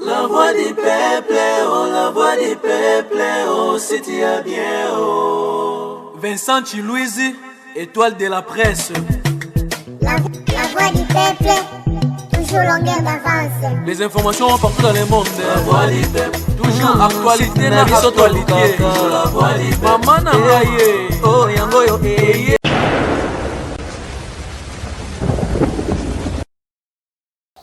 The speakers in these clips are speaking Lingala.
La voix du peuple, oh la voix du peuple, oh si tu as bien, oh. Vincent Chiluizi, étoile de la presse. La voix du peuple, toujours longueur d'avance. Les informations partout dans le monde. La voix du peuple, Toujours actualité na actualité. Toujours la voix du peuple. Mama na ngai ye. Oh yango yo eh.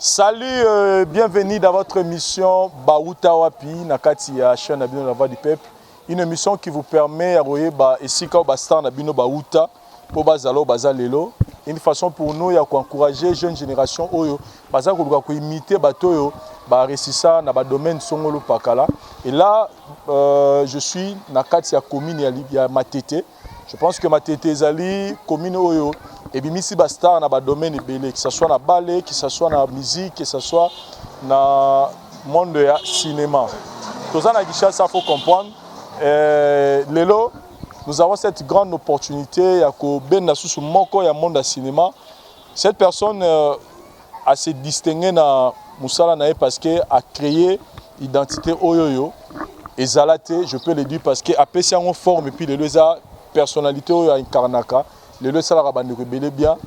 Salut, bienvenue dans votre émission Bauta Wapi, nakati ya chaîne na bino la voix du peuple. Une émission qui vous permet ya koyeba esika oyo ba star na bino bauta po bazala oyo baza lelo. Une façon pour nous ya koencourager jeune génération oyo baza koluka koimiter bato oyo baresisa na badomaine songolo pakala. Et là, je suis na kati ya commune ya Matete. Je pense que Matete ezali commune oyo ebimisi ba star na ba domaine ebele, que ce soit na ballet, que ce soit na musique, que ce soit na monde ya cinéma. Toza na Kinshasa, faut comprendre. Lelo, nous avons cette grande opportunité ya kobenda susu moko ya monde ya cinéma. Cette personne a se distingué na mosala na ye parce que a créé identité oyoyo ezala te, je peux le dire, parce que apesi yango forme et puis lelo eza personnalité oyo incarnaka lelo esalaka bandeko ebele bien.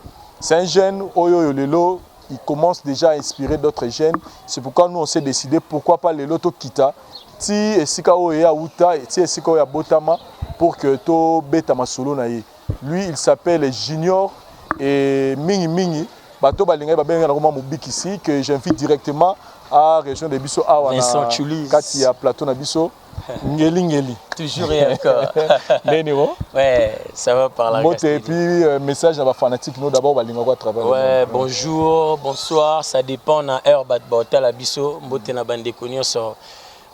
C'est un jeune oyo oyo lelo il commence déjà à inspirer d'autres jeunes. C'est pourquoi nous on s'est décidé, pourquoi pas lelo tokita ti esika oyo ye auta, ti esika oyo abotama, pour que tobeta masolo na ye. Lui, il s'appelle Junior et mingi mingi bato balingaki babengaka na koma Mobikisi, que j'invite directement à rejoindre biso awa na Vincent Chulis. Kati ya plateau na biso Ngeli Ngeli. Toujours et encore. Ndeni wo? Ouais, ça va par là. Mbote et puis message na ba fanatique no d'abord balingaka à travers le Ouais, monde. Bonjour, bonsoir, ça dépend na heure bat botala biso, mbote na bande nyonso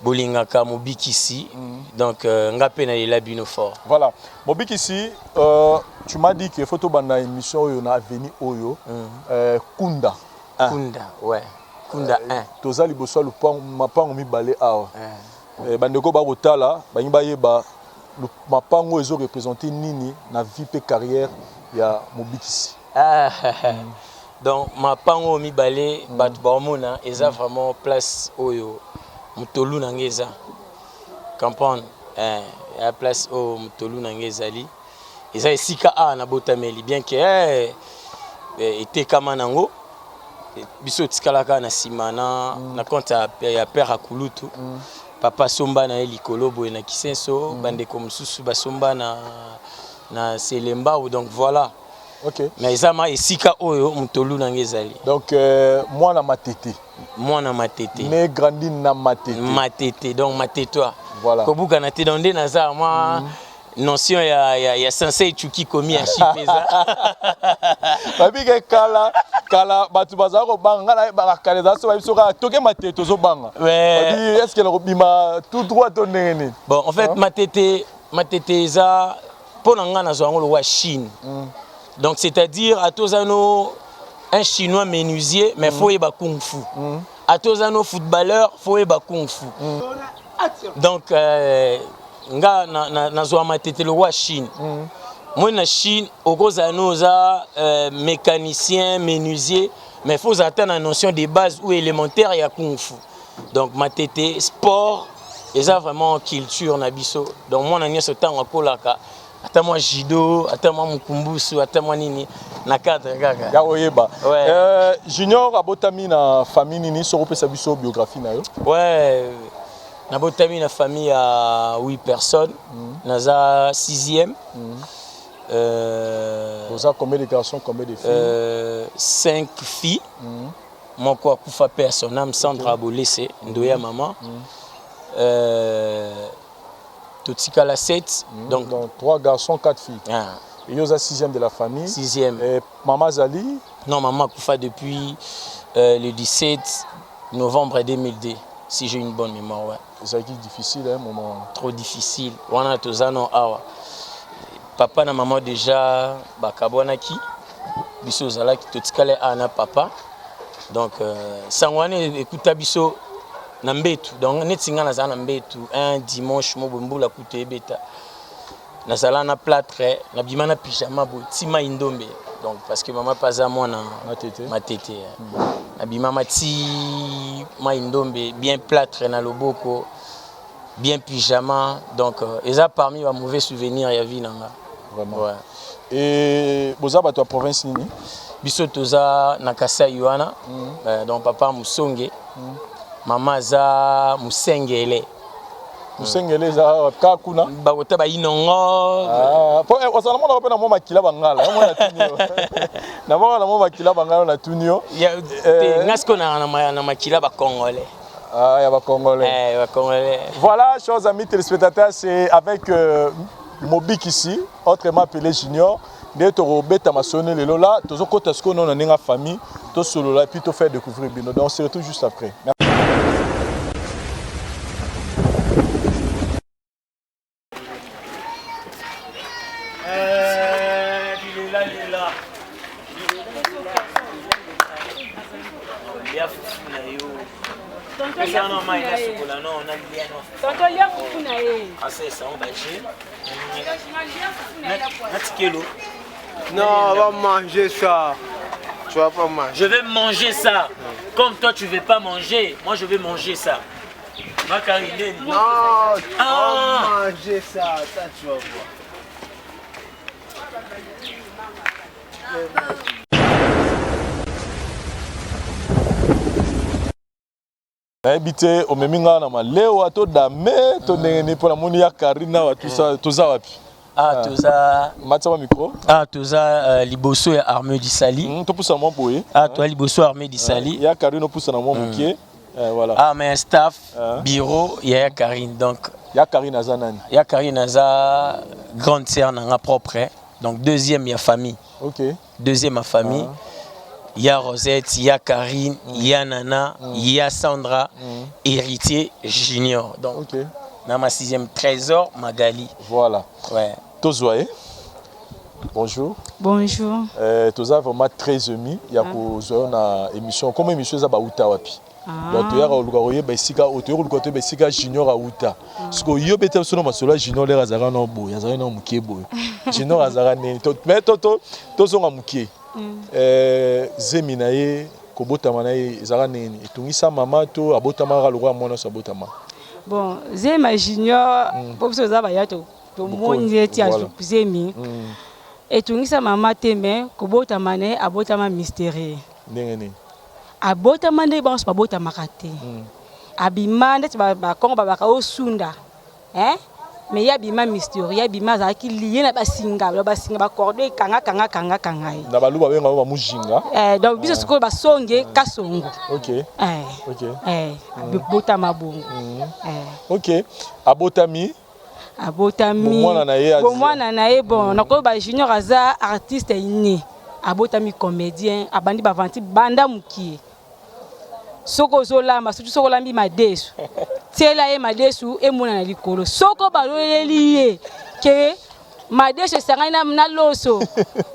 bolingaka Mobikisi. Donc nga pe na lela bino fort. Voilà. Mobikisi, tu m'as dit que faut tobanda émission oyo na avenue oyo, Kunda. Kunda, ouais. Kunda 1. Toza liboso ya lupango, mapango mibale awa. Bandeko bakotala, bangi bayeba mapango ezo représenter nini na vie pe carrière ya Mobikisi. Ah, donc mapango mibale bato baomona eza vraiment place oyo motolu na ngai eza. Comprendre? Ya place oyo motolu na ngai ezali. Eza esika awa nabotameli, bien que etekama nango. Biso tikalaka na nsima na compte ya père Akulutu. Papa somba na ye likolo boye na Kisenso, bandeko mosusu basomba na Selembao, donc voilà. Mais eza ma esika oyo motolu na ngai ezali. Donc mwana Matete. Mwana Matete. Né grandi na Matete. Matete, donc Matetois. Voilà. Kobuka na te, donc nde naza mwa notion ya sensei Chuki komi ya chipeza. Babike kala kala bato bazala kobanga, ngai nayebaka kala ezala so bayebi so kaka toke Matete tozobanga. Babi est ce que nakobima tout droit to ndenge nini? Bon, en fait, Hein? Matete eza mpo na ngai nazwa yango lokwa Chine. Donc c'est-à-dire ata oza no un Chinois menuisier, mais faut oyeba kung fu. Ata oza no footballeur, faut oyeba kung fu. Donc nga nazwa Matete lokwa Chine. Moi na Chine okozala no oza mécanicien, menuisier, mais faut ozala ata na notion de base ou élémentaire ya kung fu. Donc Matete sport eza vraiment culture na biso. Donc mwana nyonso ntango akolaka, ata mwa judo, ata mwa mokumbusu, ata mwa nini na cadre kaka. Ya koyeba. Ouais. Junior abotami na famille nini? Soki opesa biso biographie na yo. Ouais, nabotami na famille ya 8 personnes. Naza sixième. Oza combien de garçons, combien de filles? 5 filles. Moko akufa, paix à son âme, Sandra Bolese, ndoya mama. Totikala 7, donc, Donc 3 garçons, 4 filles. Ah. Et yo oza sixième de la famille. Sixième. Et mama azali? Non, maman akufa depuis le 17 novembre 2002, si j'ai une bonne mémoire, ouais. Ezalaki difficile, hein, moment. Trop difficile. Wana toza no awa, papa na mama déjà bakabwanaki, biso ozalaki totikali awa na papa. Donc sango wana ekuta biso na mbetu. Donc neti nga nazala na mbetu un dimanche mo boye, mbula kutu ebeta, nazala na plâtre, nabima na pyjama boye, ntima indombe. Donc parce que mama mpe aza mwana Matete. Matete. Nabimama ti mai ndombe, bien plâtre na loboko, bien pyjama. Donc eza parmi ba mauvais souvenirs ya vie na nga. Vraiment. Ouais. Et boza bato ya province nini? Biso toza na Kasai wana. Donc papa Musonge, mama aza Musengele. Musengele eza kaka kuna? Bakota bainongo. Ah, po ozala mona mpe na mwa makila bangala yango natuni yo. Na mwa na mwa makila bangala natuni yo. Te, nga sikoyo na makila bacongolais. Ah, ya bacongolais. Eh, bacongolais. Voilà, chers amis téléspectateurs, c'est avec Mobikisi, autrement appelé Junior, nde tokobeta masolo lelo la tozokota sikoyo na ndenge ya famille, tosolola, puis tofaire découvrir bino. Donc on se retrouve juste après. Merci. Lela lela. Lia fufu na yo. Pesa na mai na sukola no na lia no. Tonton, lia fufu na ye. Asa esa on baje. Natikelo. Non, on va manger ça. Tu vas pas manger. Je vais manger ça. Comme toi tu veux pas manger, moi je vais manger ça. Macarine. Non, tu Ah. vas manger ça. Ça, tu vas voir. Nayebi te omemi ngai na malewa to dame to ndenge nini, mpo namoni ya Karine awa, toza wapi? Ah, toza Matisa ba micro. Ah, toza liboso ya Armée du Sali. Topusa mwa boye. Ah, toza liboso ya Armée du Sali. Ya Karine opusa na mwa mokie. Voilà. Ah, mais staff, Ah. bureau ya ya Karine. Donc Ya Karine aza nani? Ya Karine aza grande sœur nanga propre, hein. Donc deuxième ya famille. Deuxième ya famille. Ya Rosette, ya Karine, ya Nana, ya Sandra, Héritier Junior. Donc na ma sixième trésor Magali. Voilà. Ouais. Tozwa ye. Bonjour. Bonjour. Toza vraiment très ému ya kozwa yo na émission. Comme émission eza bauta wapi? Donc toyaka koluka koyeba esika oyo, toyaka koluka toyeba esika Junior auta. Sikoyo yo beta biso na masolo ya Junior, lere azalaka na boye, azalaki na moke boye. Junior azalaka nini? Mais tozonga moke. Zemi na ye, kobotama na ye ezalaka nini? Etungisa mama to abotamaka lokola mwana nyonso abotama? Bon, zemi ya Junior, po biso toza baya tomoni neti zemi. Etungisa mama te, mais kobotama na ye, abotama mystérieux. Ndenge nini? Abotama nde banso babotamaka te. Abima ndeti bakongo babaka osunda, hein? Mais ye abima mystérieux, ye abima azalaki lié na basinga, ba basinga bacordon ekanga kanga kanga kanga ye. Na baluba babengaka bango bamujinga. Donc biso sikoyo basonge kasongo. Abotama bongo. Abotami. Abotami. Bomwana na ye Bomwana na ye, bon, nakoyeba Junior aza artiste inné. Abotami comédien, abandi bavanti banda mokie. Soki ozolamba, surtout soki olambi madesu, tiela ye madesu emona na likolo. Soki baloleli ye ke madesu esangani na loso,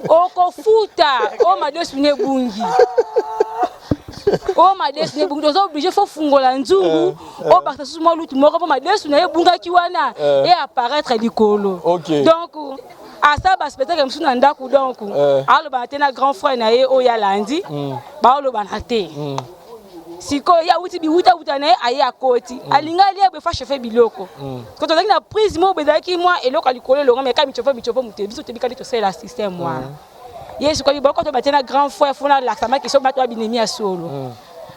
okofuta oyo madesu ne ebungi. Oyo madesu ne ebungi, toza obligé fo fungola nzungu, oyo bakisa susu mwa lutu moko mpo madesu na ye ebungaki wana e apparaître likolo. Donc asala baspectacle mosusu na ndako, donc alobana te na grand frère na ye oyo alandi, baolobana te. Sikoyo ye awuti biwutawuta na ye, aye akoti, alingi alia boye, fa chauffe biloko. Ko tozalaki na prise moko boye, ezalaki mwa eloko ya likolo elongo, mais kaka michauffe michauffe moto, biso tobikali tosalela système wana. Ye sikoyo biloko to batie na grand frère, fona alakisa maki so bato babinemi ya solo,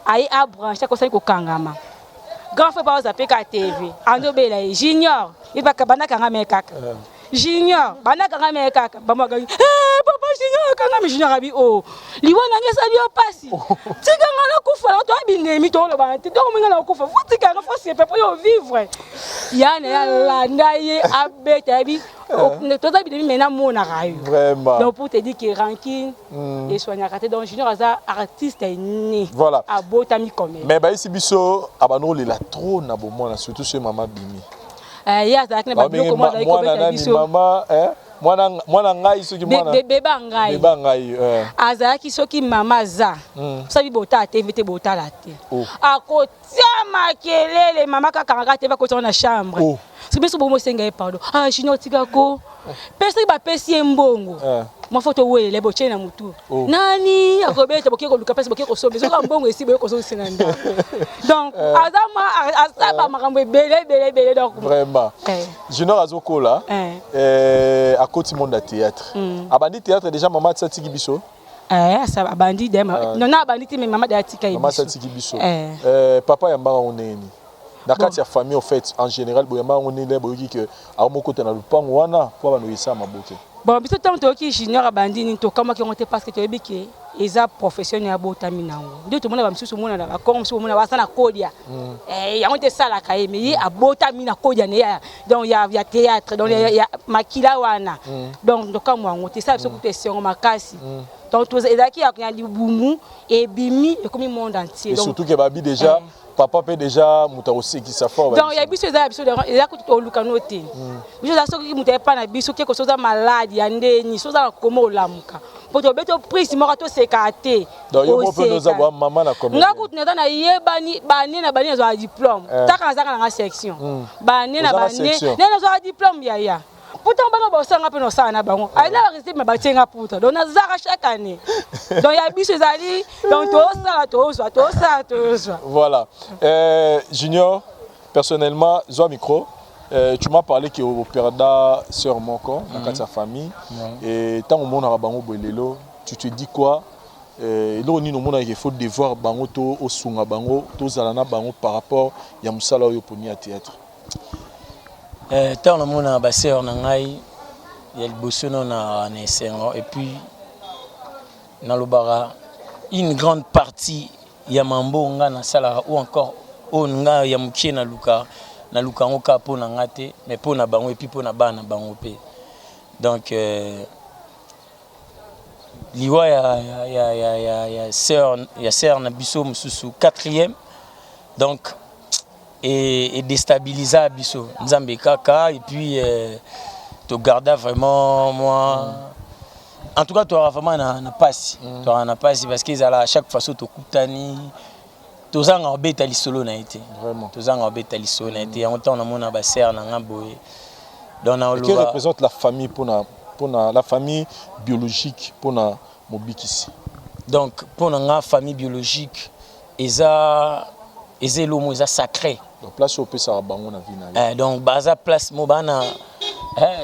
aye abranche, akosali kokangama. Grand frère pa ozape ka TV, andobela ye Junior, ye bandakanga me kaka Junior, bandakanga me kaka bamwaka. Eh, papa Junior akangami. Junior abi o liwa nanga esali yo pasi, tikanga nakufa na to abinemi, tolobana te. Donc minga nakufa, fo tikanga, fo sepe mpo yo vivre ya na ye. Alanda ye, abeta yebi toza binemi, me namonaka yo. Vraiment. Donc pour te dire que rancune esoignaka te. Donc Junior aza artiste né. Voilà. Abotami comédien. Mais bayesi biso abanda kolela trop na bomwana, surtout soki mama bimi. Ye azalaki na babiloko mo azalaki mwana kobeta nani biso. Mama, mwana ngai soki mwana Beba ngai. Beba ngai. Azalaki soki mama aza soki botala TV te, botala te. Oh. Akotia makelele, mama kakangaka te, bakotaka na chambre. Oh. Soki biso bomosenga ye pardon, ah Junior tikako, mpe soki bapesi ye mbongo. Mwa foto welele botie na mutu. Oh. Nani akobeta boke koluka place boke kosomba soki mbongo esi boye kozongisa na ndako. Donc aza ma aza ba makambo ebele ebele ebele donc Vraiment. Eh. Junior azokola. Eh. Akoti monde ya théâtre. Abandi théâtre déjà mama ati atiki biso. Eh, asa abandi de non na abandi te mais mama de atika ye Mama biso. atiki biso. Eh. Papa yambaka ngo ndenge nini? Na kati ya famille en fait en général boyambaka ngo ndenge nini boyoki ke akomokota na lupango wana po bano esala maboke. Bon, biso ntango toyoki Junior abandi nini, tokamwaki yango te parce que toyebi ke eza profession ya botami nango. Nde tomona bamisusu omona na bakongo mosusu omona baza na kodia. Eh, yango te esalaka ye, mais ye abotami na kodia na ye donc ya théâtre, donc ya makila wana. Donc tokamwa yango te, esala biso kutu esengo makasi. Donc ezalaki ya libumu ebimi ekomi monde entier. Et Donc, surtout que babi déjà papa pe déjà moto akosekisa fort. Donc ya biso eza ya biso, eza kutu toluka no te. Biso eza soki moto ayepa na biso keko, soki oza malade ya ndeni, soki oza na koma olamuka po tobeti prise moko toseka te. Donc yo moko mpe oza Oseka. bwa mama na comédien. Nga kutu naza nayebani bane na bane nazwaka diplôme. Taka nazalaka nanga section bane na Ozalaka bane section. nde nazwaka diplôme yaya. Pourtant bana bosanga mpe nosala na bango aza baresite me batienga puta, donc nazalaka chaque année. Donc ya biso ezali, donc tosala tozwa, tosala tozwa. Voilà. Junior, personnellement, zwa micro. Tu m'as parlé que opérada sœur moko na kati ya famille. Et tant omonaka bango boye lelo, tu te dis quoi? Eloko nini omonaka qu'il faut devoir bango to osunga bango, tozala na bango par rapport ya mosala oyo oponi ya théâtre? Ntango namonaka basœur na ngai ya liboso no na esengo, et puis nalobaka une grande partie ya mambo nga nasalaka ou encore oyo nga ya mokie naluka yango kaka mpo na nga te, mais mpo na bango et puis mpo na bana na bango mpe. Donc liwa ya sœur na biso mosusu quatrième, donc et déstabilisa biso, Nzambe kaka. Et puis togarda vraiment moi, en tout cas toyaka vraiment na pasi, toyaka na pasi parce que ezala à chaque fois so tokutani tozanga kobeta lisolo na ye te. Vraiment. Tozanga kobeta lisolo na ye te. Yango ntango namona basœur na nga boye, donc Et que naoloba représente la famille pour la famille biologique pour na mobikisi? Donc mpo na nga, famille biologique eza eloko moko eza sacré. Donc place oyo opesaka bango na vie na yo. Eh, donc baza place mo bana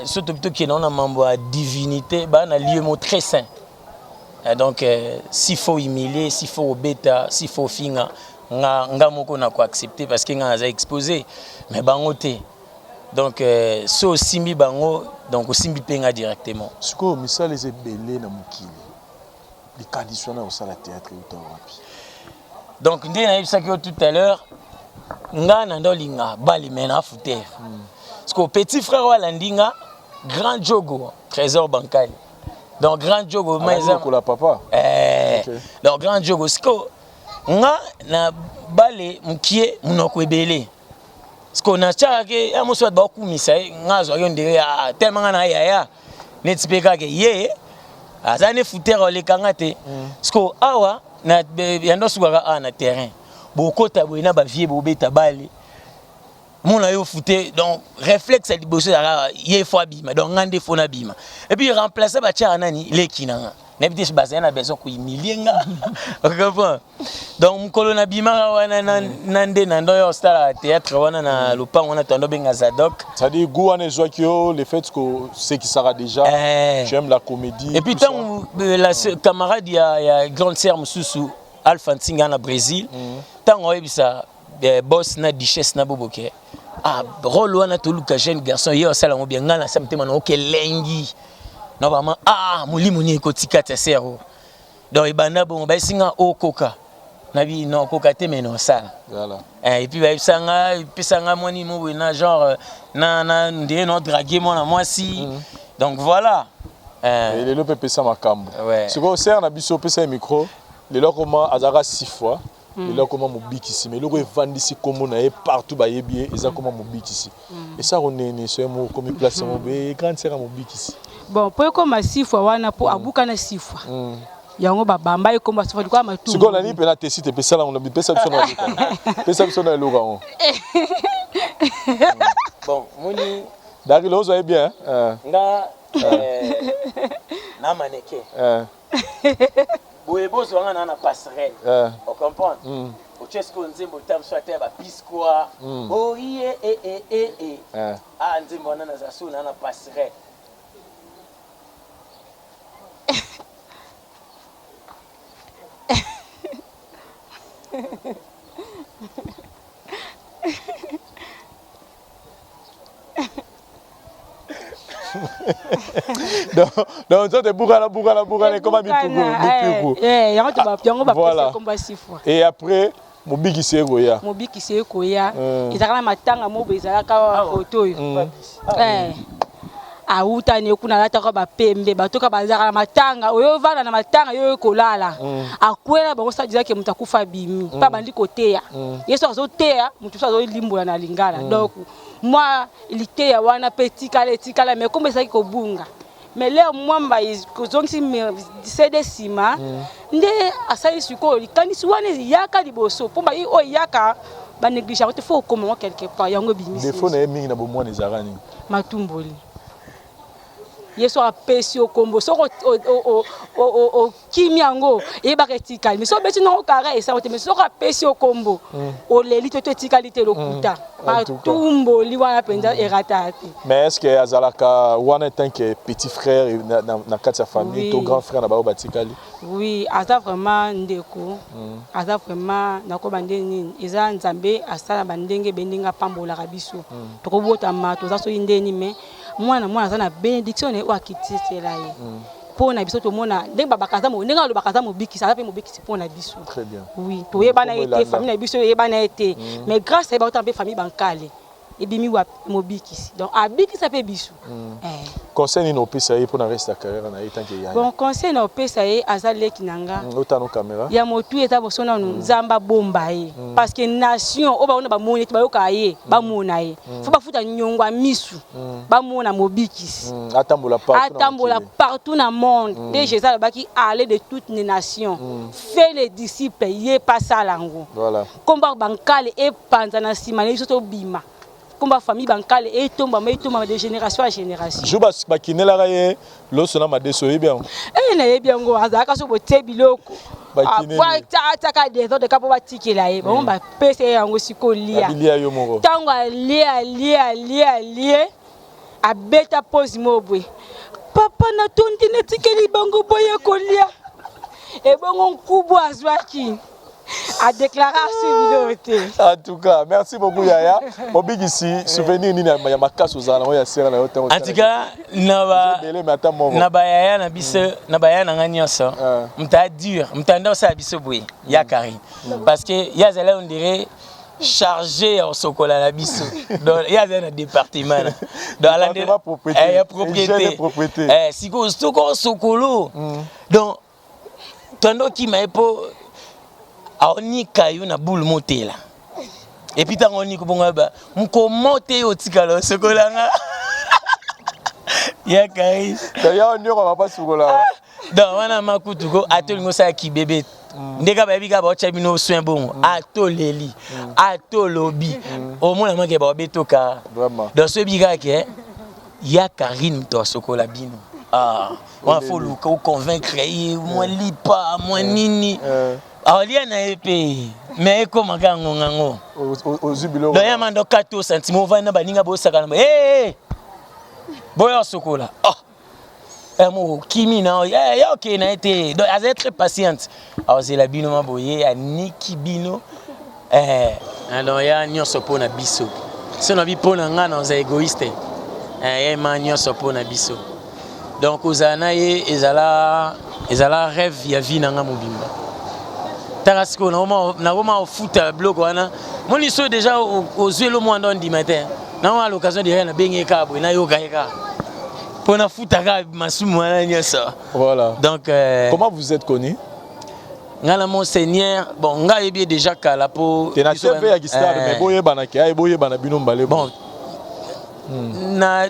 so tobi tokende na mambo ya divinité, baa na lieu mo très saint. Eh, donc s'il faut humilier, s'il faut obeta, s'il faut finga nga moko na koaccepter parce que nga naza exposé, mais bango te. Donc so osimbi bango, donc osimbi mpe nga directement. Sikoyo misala eza ebele na mokili, likanisi wana ya kosala théâtre euta wapi? Donc nde nayebisaki yo tout à l'heure, nga na nde olinga bale me na futere parce que petit frère oyo alandi nga, Grand Jogo Trésor Bankali, donc Grand Jogo ma Alandi eza lokola papa. Eh, Ok. donc Grand Jogo siko nga na bale mokie monoko ebele siko natiaka ke ya moso bato bakumisa ye, nga azwaki ondire tellement nga na yaya neti mpe kaka ye aza ne futere olekanga te. Siko awa na yando asukaka awa na terrain, bokota boye na bavie bobeta bale, mona yo fute. Donc réflexe ya liboso ezalaka ye fo abima, donc nga nde fo nabima et puis remplace batiaka nani leki na nga. Nayebi te bazali na besoin kohumilie nga, ocomprend? Donc mokolo nabimaka wana na nde na ndo oyo osalaka théâtre wana na lopango wana tondo benga Zadok. C'est-à-dire goût wana ezwaki yo le fait kosekisaka déjà. Eh. Tu aimes la comédie. Et puis tout ça. ntango la camarade ya grande sœur mosusu Alpha Ntinga na Brésil, ntango oyebisa boss na duchesse na boboke, ah, rôle wana toluka jeune garçon ye asala yango bien, ngai nasa motema na okelengi na bama, ah, molimo nini ekotika ti ya sero. Donc ebanda bongo, bayesi nga okoka nabi non okoka te, mais nosala. Voilà. Eh, et puis bayebisa nga, epesa nga mwani mo boye na genre na ndenge no drague mwana mwasi. Donc voilà. Eh, lelo mpe epesa makambo. Ouais. Sikoyo sœur na biso, opesa ye micro. Lelo akoma, azalaka six fois, lelo akoma mobikisi, mais eloko evandisi nkombo na ye partout bayebi ye eza koma mobikisi. Esako nini so ye moko okomi place yango boye, grande sœur ya mobikisi? Bon, mpo ekóma sifwa wana, mpo abukana sifwa yango babamba ekóma sifwa likoya matumbu. Sikoyo nani mpena tesi te pesala yango, pesa biso na eloko yango, pesa biso na eloko yango. Bon, moni Dari ozwa ye bien, hein? Nga Na mannequin. Eh. Boye bozwa nga na na passerelle. Eh. O comprendre? Otie sikoyo nzembo ta mosusu ata ya bapisqua. Oh iye e e e e. Eh. Ah nzembo wana naza so na na passerelle. Donc nzoto ebukana bukana bukana ekoma mipuku mipuku. Eh, yango yango Voilà. bapesa komba sifwa. Et après mobikisi ekoya. Mobikisi ekoya. Mm. Ezalaka na matanga moko boye ezalaka awa foto oyo. Eh. Awuta ne kuna alataka bapembe bato kaka bazalaka na matanga oyo ovanda na matanga yo oyo kolala akwela bango sa disant ke moto akufa abimi mpe abandi koteya ye soki azoteya moto mosusu azolimbola na lingala donc mwa liteya wana mpe etikala etikala mais kombo ezalaki kobunga mais lere mwamba kozongisi cd nsima nde asali sikoyo likanisi wana eyaka liboso mpo bayi oyo eyaka banéglige yango te fo okoma ngo quelque part yango ebimisi Défaut na ye mingi na bomwana ezalaka nini? Matumboli ye soki apesi yo kombo soki okimi yango eyebaka etikali mais soki obeti nango kara esango te mais soki apesi yo kombo oleli te to etikali te lokuta. En tout cas. Matumboli wana mpenza erata te. Mais est-ce que azalaka wana tant que petit frère na kati ya famille Oui. to grand frère na bango batikali? Oui, aza vraiment ndeko, aza vraiment nakoba nde nini eza nzambe asala bandenge ebe ndenge apambolaka biso tokobotama toza soki ndeni mais mwana mwana aza na bénédiction na ye oyo akitisela ye mpo na biso tomona ndenge babaka aza ndenge alobaka aza mobikisi aza mpe mobikisi mpo na biso. Très bien. Oui, toyebana ye te, Kombo elanda. famille na biso eyebana ye te mais grâce aye baota mpe famille bankale ebimi wapi mobikisi donc abikisa mpe biso. Eh. Conseil nini opesa ye mpona reste ya carrière na ye tant que yaya? Bon, conseil na opesa ye aza leki na nga. Otano caméra. Ya motu eza boso nanu nzambe abomba ye parce que nation oyo baona bamoni ete bayoka ye bamona ye fo bafuta nyongo ya misu bamona mobikisi. Atambola partout na atambola mokili. Partout na monde nde Jésus alobaki aller de toutes les nations fait les disciples ye pasala yango. Voilà. Komba bankale epanza na nsima na biso tobima komba famille bankale etombama etombama de génération à génération. Jour bakinelaka ye loso na madeso oyebi yango? Eh, nayebi yango azalaka so botie biloko Bakineli. atiaka désordre ka mpo batikela ye bango bapesa ye yango sikoyo lia. Abilia yo moko. Ntango alie alie alie alie abeta pose moko boye papa natondi natikeli bango boye kolia ebongo nkubu azwaki adéclaré asu biloko te. En tout cas, merci beaucoup yaya. Mobikisi, souvenir nini ya makasi ozala nango ya sera na yo ntango En tout cas, na ba ebele mais ata moko. Na bayaya na biso na bayaya na nga nyonso Ah. moto adur moto anda osala biso boye ya Karine parce que ye azali on dirait chargé ya kosokola na biso donc ye azali na département na donc Département propriété. Eh, ya Hygiène propriété et propriété. Eh, sikoyo soki osokolo donc toanda okima ye mpo aonika yo na bule motela et puis ntango onika bongo ba mokomo te yo otikala osokolanga ya Karine. Donc ya nyoko papa sukola. Donc wana makutu ko ata olingi osala kibebe nde kaka bayebi kaka baotya bino soin bongo ata oleli ata olobi omona make baobetoka. Vraiment. Donc so oyebi kaka ke ya Karine moto asokola bino. Ah, wana fo oluka oconvaincre ye mwa lipa mwa nini Eh, aolia na ye mpe mais ekóma kaka ngonga ngo. Ozwi biloko. Donc ya manda okata osentiment ovandi na baninga bosakana ba hey, boya osokola oh. Mo okimi na yo ya okende na ye te donc azali très patiente azela bino ma boye aniki bino. Eh, donc ya nyonso mpo na biso so na bi mpo na ngai naza égoïste. Eh, ye ma nyonso mpo na biso donc kozala na ye ezala ezala rêve ya vie na ngai mobimba. Tala sikoyo nakoma kofuta biloko wana moni so déjà ozwi elo mwa ndo ondima te nakoma l'occasion de nabengi ye kaka boye nayoka ye kaka mpo nafuta kaka masumu wana nyonso. Voilà. Donc Comment vous êtes connu? Ngai na monseigneur bon ngai ayebi ye déjà kala mpo Te na biso TV ya Gistar mais boyebana ke aye boyebana bino mbale. Bon, na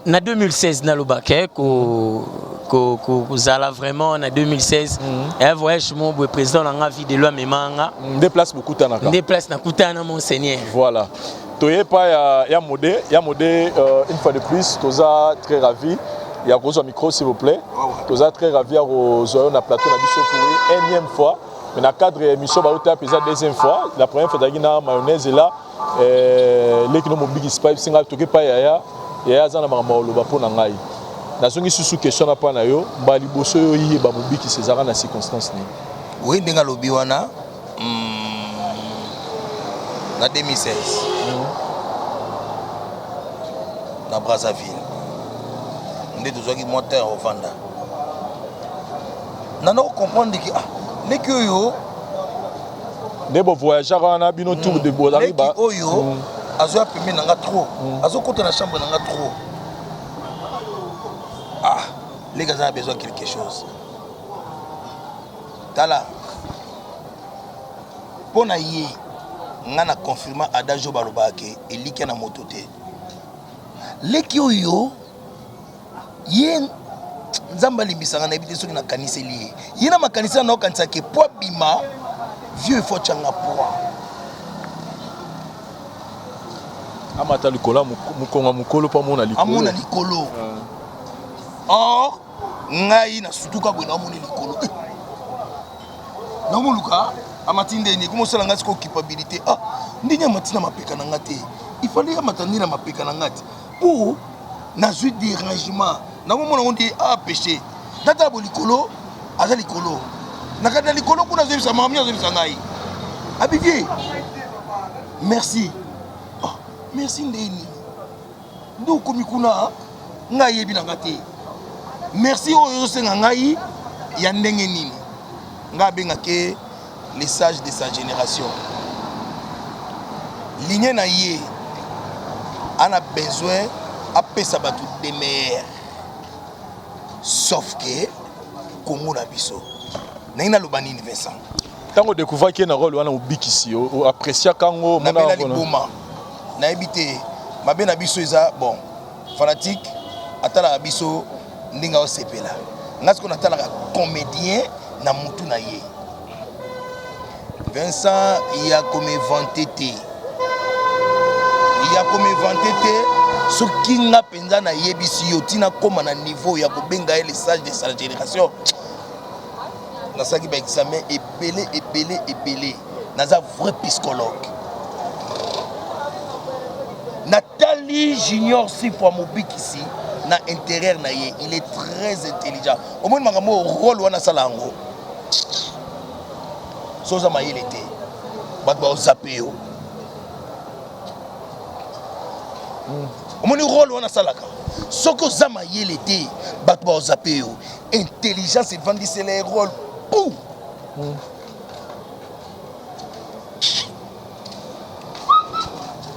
2016 nalobaka ko kozala vraiment na 2016 un voyage mo boye président na nga vie de loi amema nga. Nde place bokutanaka. Nde place nakutana na monseigneur. Voilà. Toye pa ya Modé, ya Modé une fois de plus toza très ravi. Ya kozwa micro, s'il vous plaît. Toza très ravi ya kozwa yo na plateau na biso pour une énième fois. Mais na cadre ya émission Bauta Wapi, eza deuxième fois. La première fois ezalaki na mayonnaise là. Leki no mobikisi pa bisinga toke pa yaya. Yaya aza na makambo ya koloba mpo na ngai. Nazongi susu question na pa na yo, mbala liboso yo oyeba mobikisi ezalaka na circonstance nini? Oui, ndenge alobi wana, na 2016 na Brazzaville nde tozwaki mwa temps ya kovanda. Nana comprendre ke ah, leki oyo nde bovoyageaka wana bino tour de bozalaki leki oyo azwa pembeni na nga trop, azokota na chambre na nga trop. Ah, leki aza na besoin quelque chose. Tala, mpo na ye nga na confirma adage oyo balobaka ke elikia na moto te. Leki oyo ye, Nzambe alimbisanga, nayebi te soki nakaniseli ye. Ye na makanisi na naokanisa ke po abima vieux, il faut atyanga poids. Amata likolo ya mokongo ya mokolo mpo amona likolo. Amona likolo. Or ngai nasutuka boye, naomoni likolo. Eh, naomoluka amati ndeni ekomosala ngai sikoyo culpabilité. Ah, ndenge amati na mapeka na nga te, ifale amata nde na mapeka na nga te, mpo nazwi dérangement. Nakomona ngo nde a péché. Natala bo likolo, aza likolo na kati na likolo kuna, azoyebisa mami, azoyebisa ngai abivie merci. Oh, merci ndeni nde okomi kuna? Ngai ayebi na nga te. Merci oyo ozosenga ngai ya ndenge nini? Ngai abengake les sages de sa génération. Ligne na ye ana besoin apesa bato des meilleurs, sauf que Kongo na biso, ndenge naloba nini, Vincent? Ntango odécouvraki ye na rôle wana mobikisi, oappréciaka yango? Nabela liboma, nayebi te. Mabe na biso eza bon fanatique atalaka biso ndenge aosepela. Nga sikoyo natalaka comédien na mutu na ye. Vincent, ya komivanter te, ya komivanter te. Soki nga mpenza nayebisi yo, ntina kóma na niveau ya kobenga ye le sage de sa génération, nasalaki baexamen ebele ebele ebele. Naza vrai psychologue. Natali Junior Sifwa mobikisi na intérieur na ye, il est très intelligent. Omoni makambo oyo, rôle wana asala yango, so oza mayele te, bato baozape yo. Omoni rôle wana asalaka, soki oza mayele te, bato baozape yo. Intelligence evandisela ye rôle pou.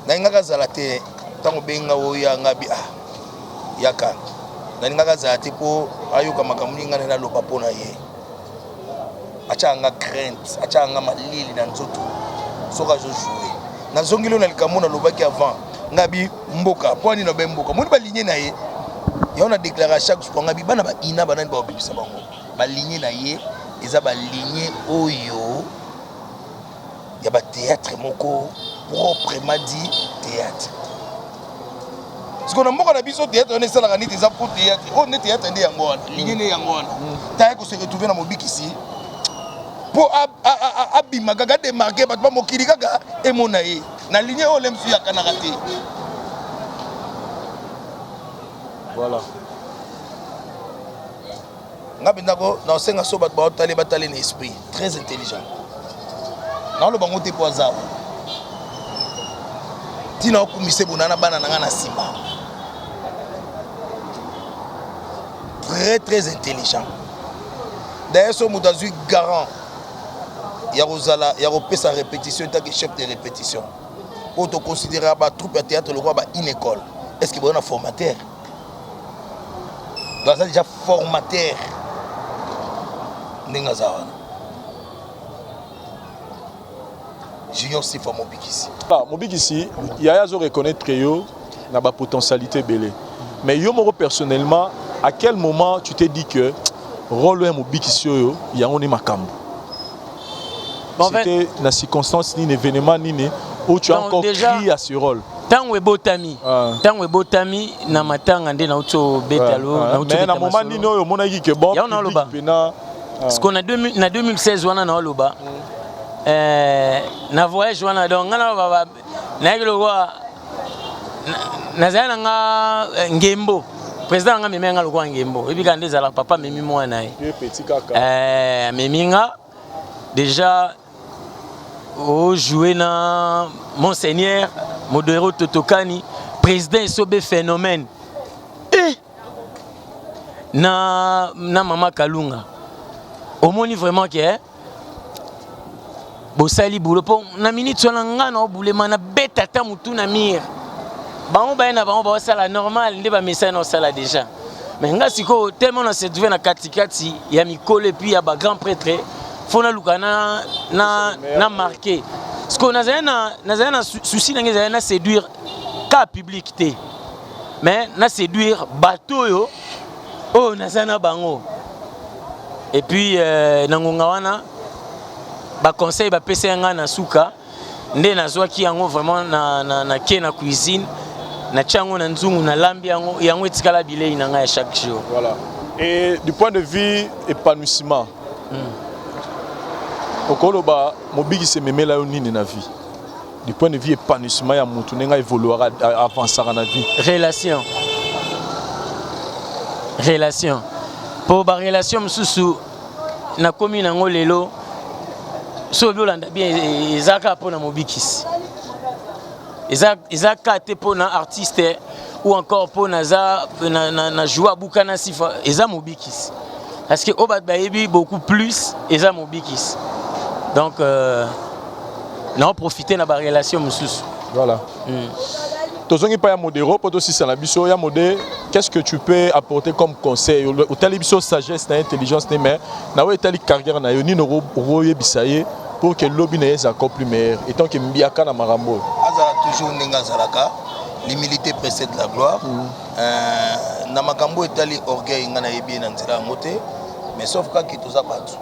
Nalingaka azala te. Ntango obenga oyo nga bi, ah, yaka, nalingaka azala te mpo ayoka makambo nini ngai naloba mpo na ye. Atiaka nga crainte, atiaka nga malili na nzoto soki azojoue. Nazongeli oyo na likambo nalobaki avant. Nga bi mboka mpo ani nabe mboka. Moni baligne na ye yango na déclare chaque fois, nga bi bana baina banani baobebisa bango. Baligne na ye eza baligne oyo ya bathéâtre moko proprement dit théâtre. Sikoyo na mboka na biso, théâtre wana esalaka neti eza po théâtre oyo nde théâtre nde yango wana, ligne nde yango wana. Taya kose retrouve na mobikisi mpo abima kaka, ademarke bato bamokili kaka emona ye na ligne oyo lemsu yakanaka te. Voilà. Nga mpenza ko naosenga so bato baotale, batale na esprit. Très intelligent. Naoloba ngo te mpo aza awa. Ntina okumisa ebona na bana na nga na nsima. Très très intelligent. D'ailleurs, so moto azwi garant ya kozala ya kopesa répétition etake chef de répétition, oyo toconsidérera batroupe ya théâtre lokola ba une école, est ce que boza na formateur? Donc aza déjà formateur ndenge aza wana, Junior Sifa mobikisi. Ah, mobikisi, yaya azo reconnaître yo na bapotentialité ebele, mais yo moko personnellement, à quel moment tu t'es dit que rôle oyo ya mobikisi oyo yango nde makambo? Bon, en fait, C'était na circonstance nini, événement nini où tu as Donc, encore déjà- crié à ce rôle? Ntango ebotami, ntango ebotami na matanga nde nauti obeta lo, nauti Mais na obeta moment masolo. nini oyo omonaki ke bon, Yango naoloba. public pena? Parce que na 2000 na 2016 wana naoloba, na voyage wana, donc nga naloba nayaki lokola nazali na nga ngembo, président na nga amemi nga lokola ngembo. Oyebi kaka nde ezalaka, papa amemi mwana ye. Ye petit kaka. Amemi nga déjà ojouer na Monseigneur Modero Totokani, président Esobe Phénomène, eh! Na mama Kalunga. Omoni vraiment ke bosali boulot, mpo na minute wana nga na obulema, nabeta ata motu na mire. Bango baye na bango baosala normal nde bamesai na osala déjà, mais nga sikoyo tellement na se trouve na katikati ya mikolo et puis ya bagrand prêtre, fo naluka na marqué. Sikoyo nazali na souci na ngai ezali na séduire ka public te, mais na séduire bato oyo naza na bango. Et puis na ngonga wana, baconseil bapesa nga na suka nde nazwaki yango vraiment na ke na cuisine, natia yango na nzungu, nalambi yango, yango etikala bilei na ngai ya chaque jour. Voilà. Et du point de vue épanouissement, okoloba Mobikisi ememela yo nini na vie, du point de vue épanouissement ya motu, ndenge aévoluaka, avançaka na vie? Relation, relation, mpo barelation mosusu nakomi nango lelo, so obi olanda bien, eza kaka mpona Mobikisi, eza kaka te mpona artiste ou encore mpo naza na joue abuka na sifa. Eza Mobikisi, parce que oyo bato bayebi beaucoup plus, eza Mobikisi. Donc naoprofite na barelation mosusu. Voilà. Tozongi mpa ya Modero mpo tosisa na biso. Ya Mode, qu'est-ce que tu peux apporter comme conseil? Otali biso sagesse na intelligence ne, mais na oyo etali carrière na yo, nini okoyebisa ye pour que lobi na ye eza encore plus meilleur, étant que mbiaka na makambo oyo? Azala toujours ndenge azalaka. L'humilité précède la gloire. Na makambo etali orgueil, ngai nayebi ye na nzela yango te, mais sauf kaka toza bato,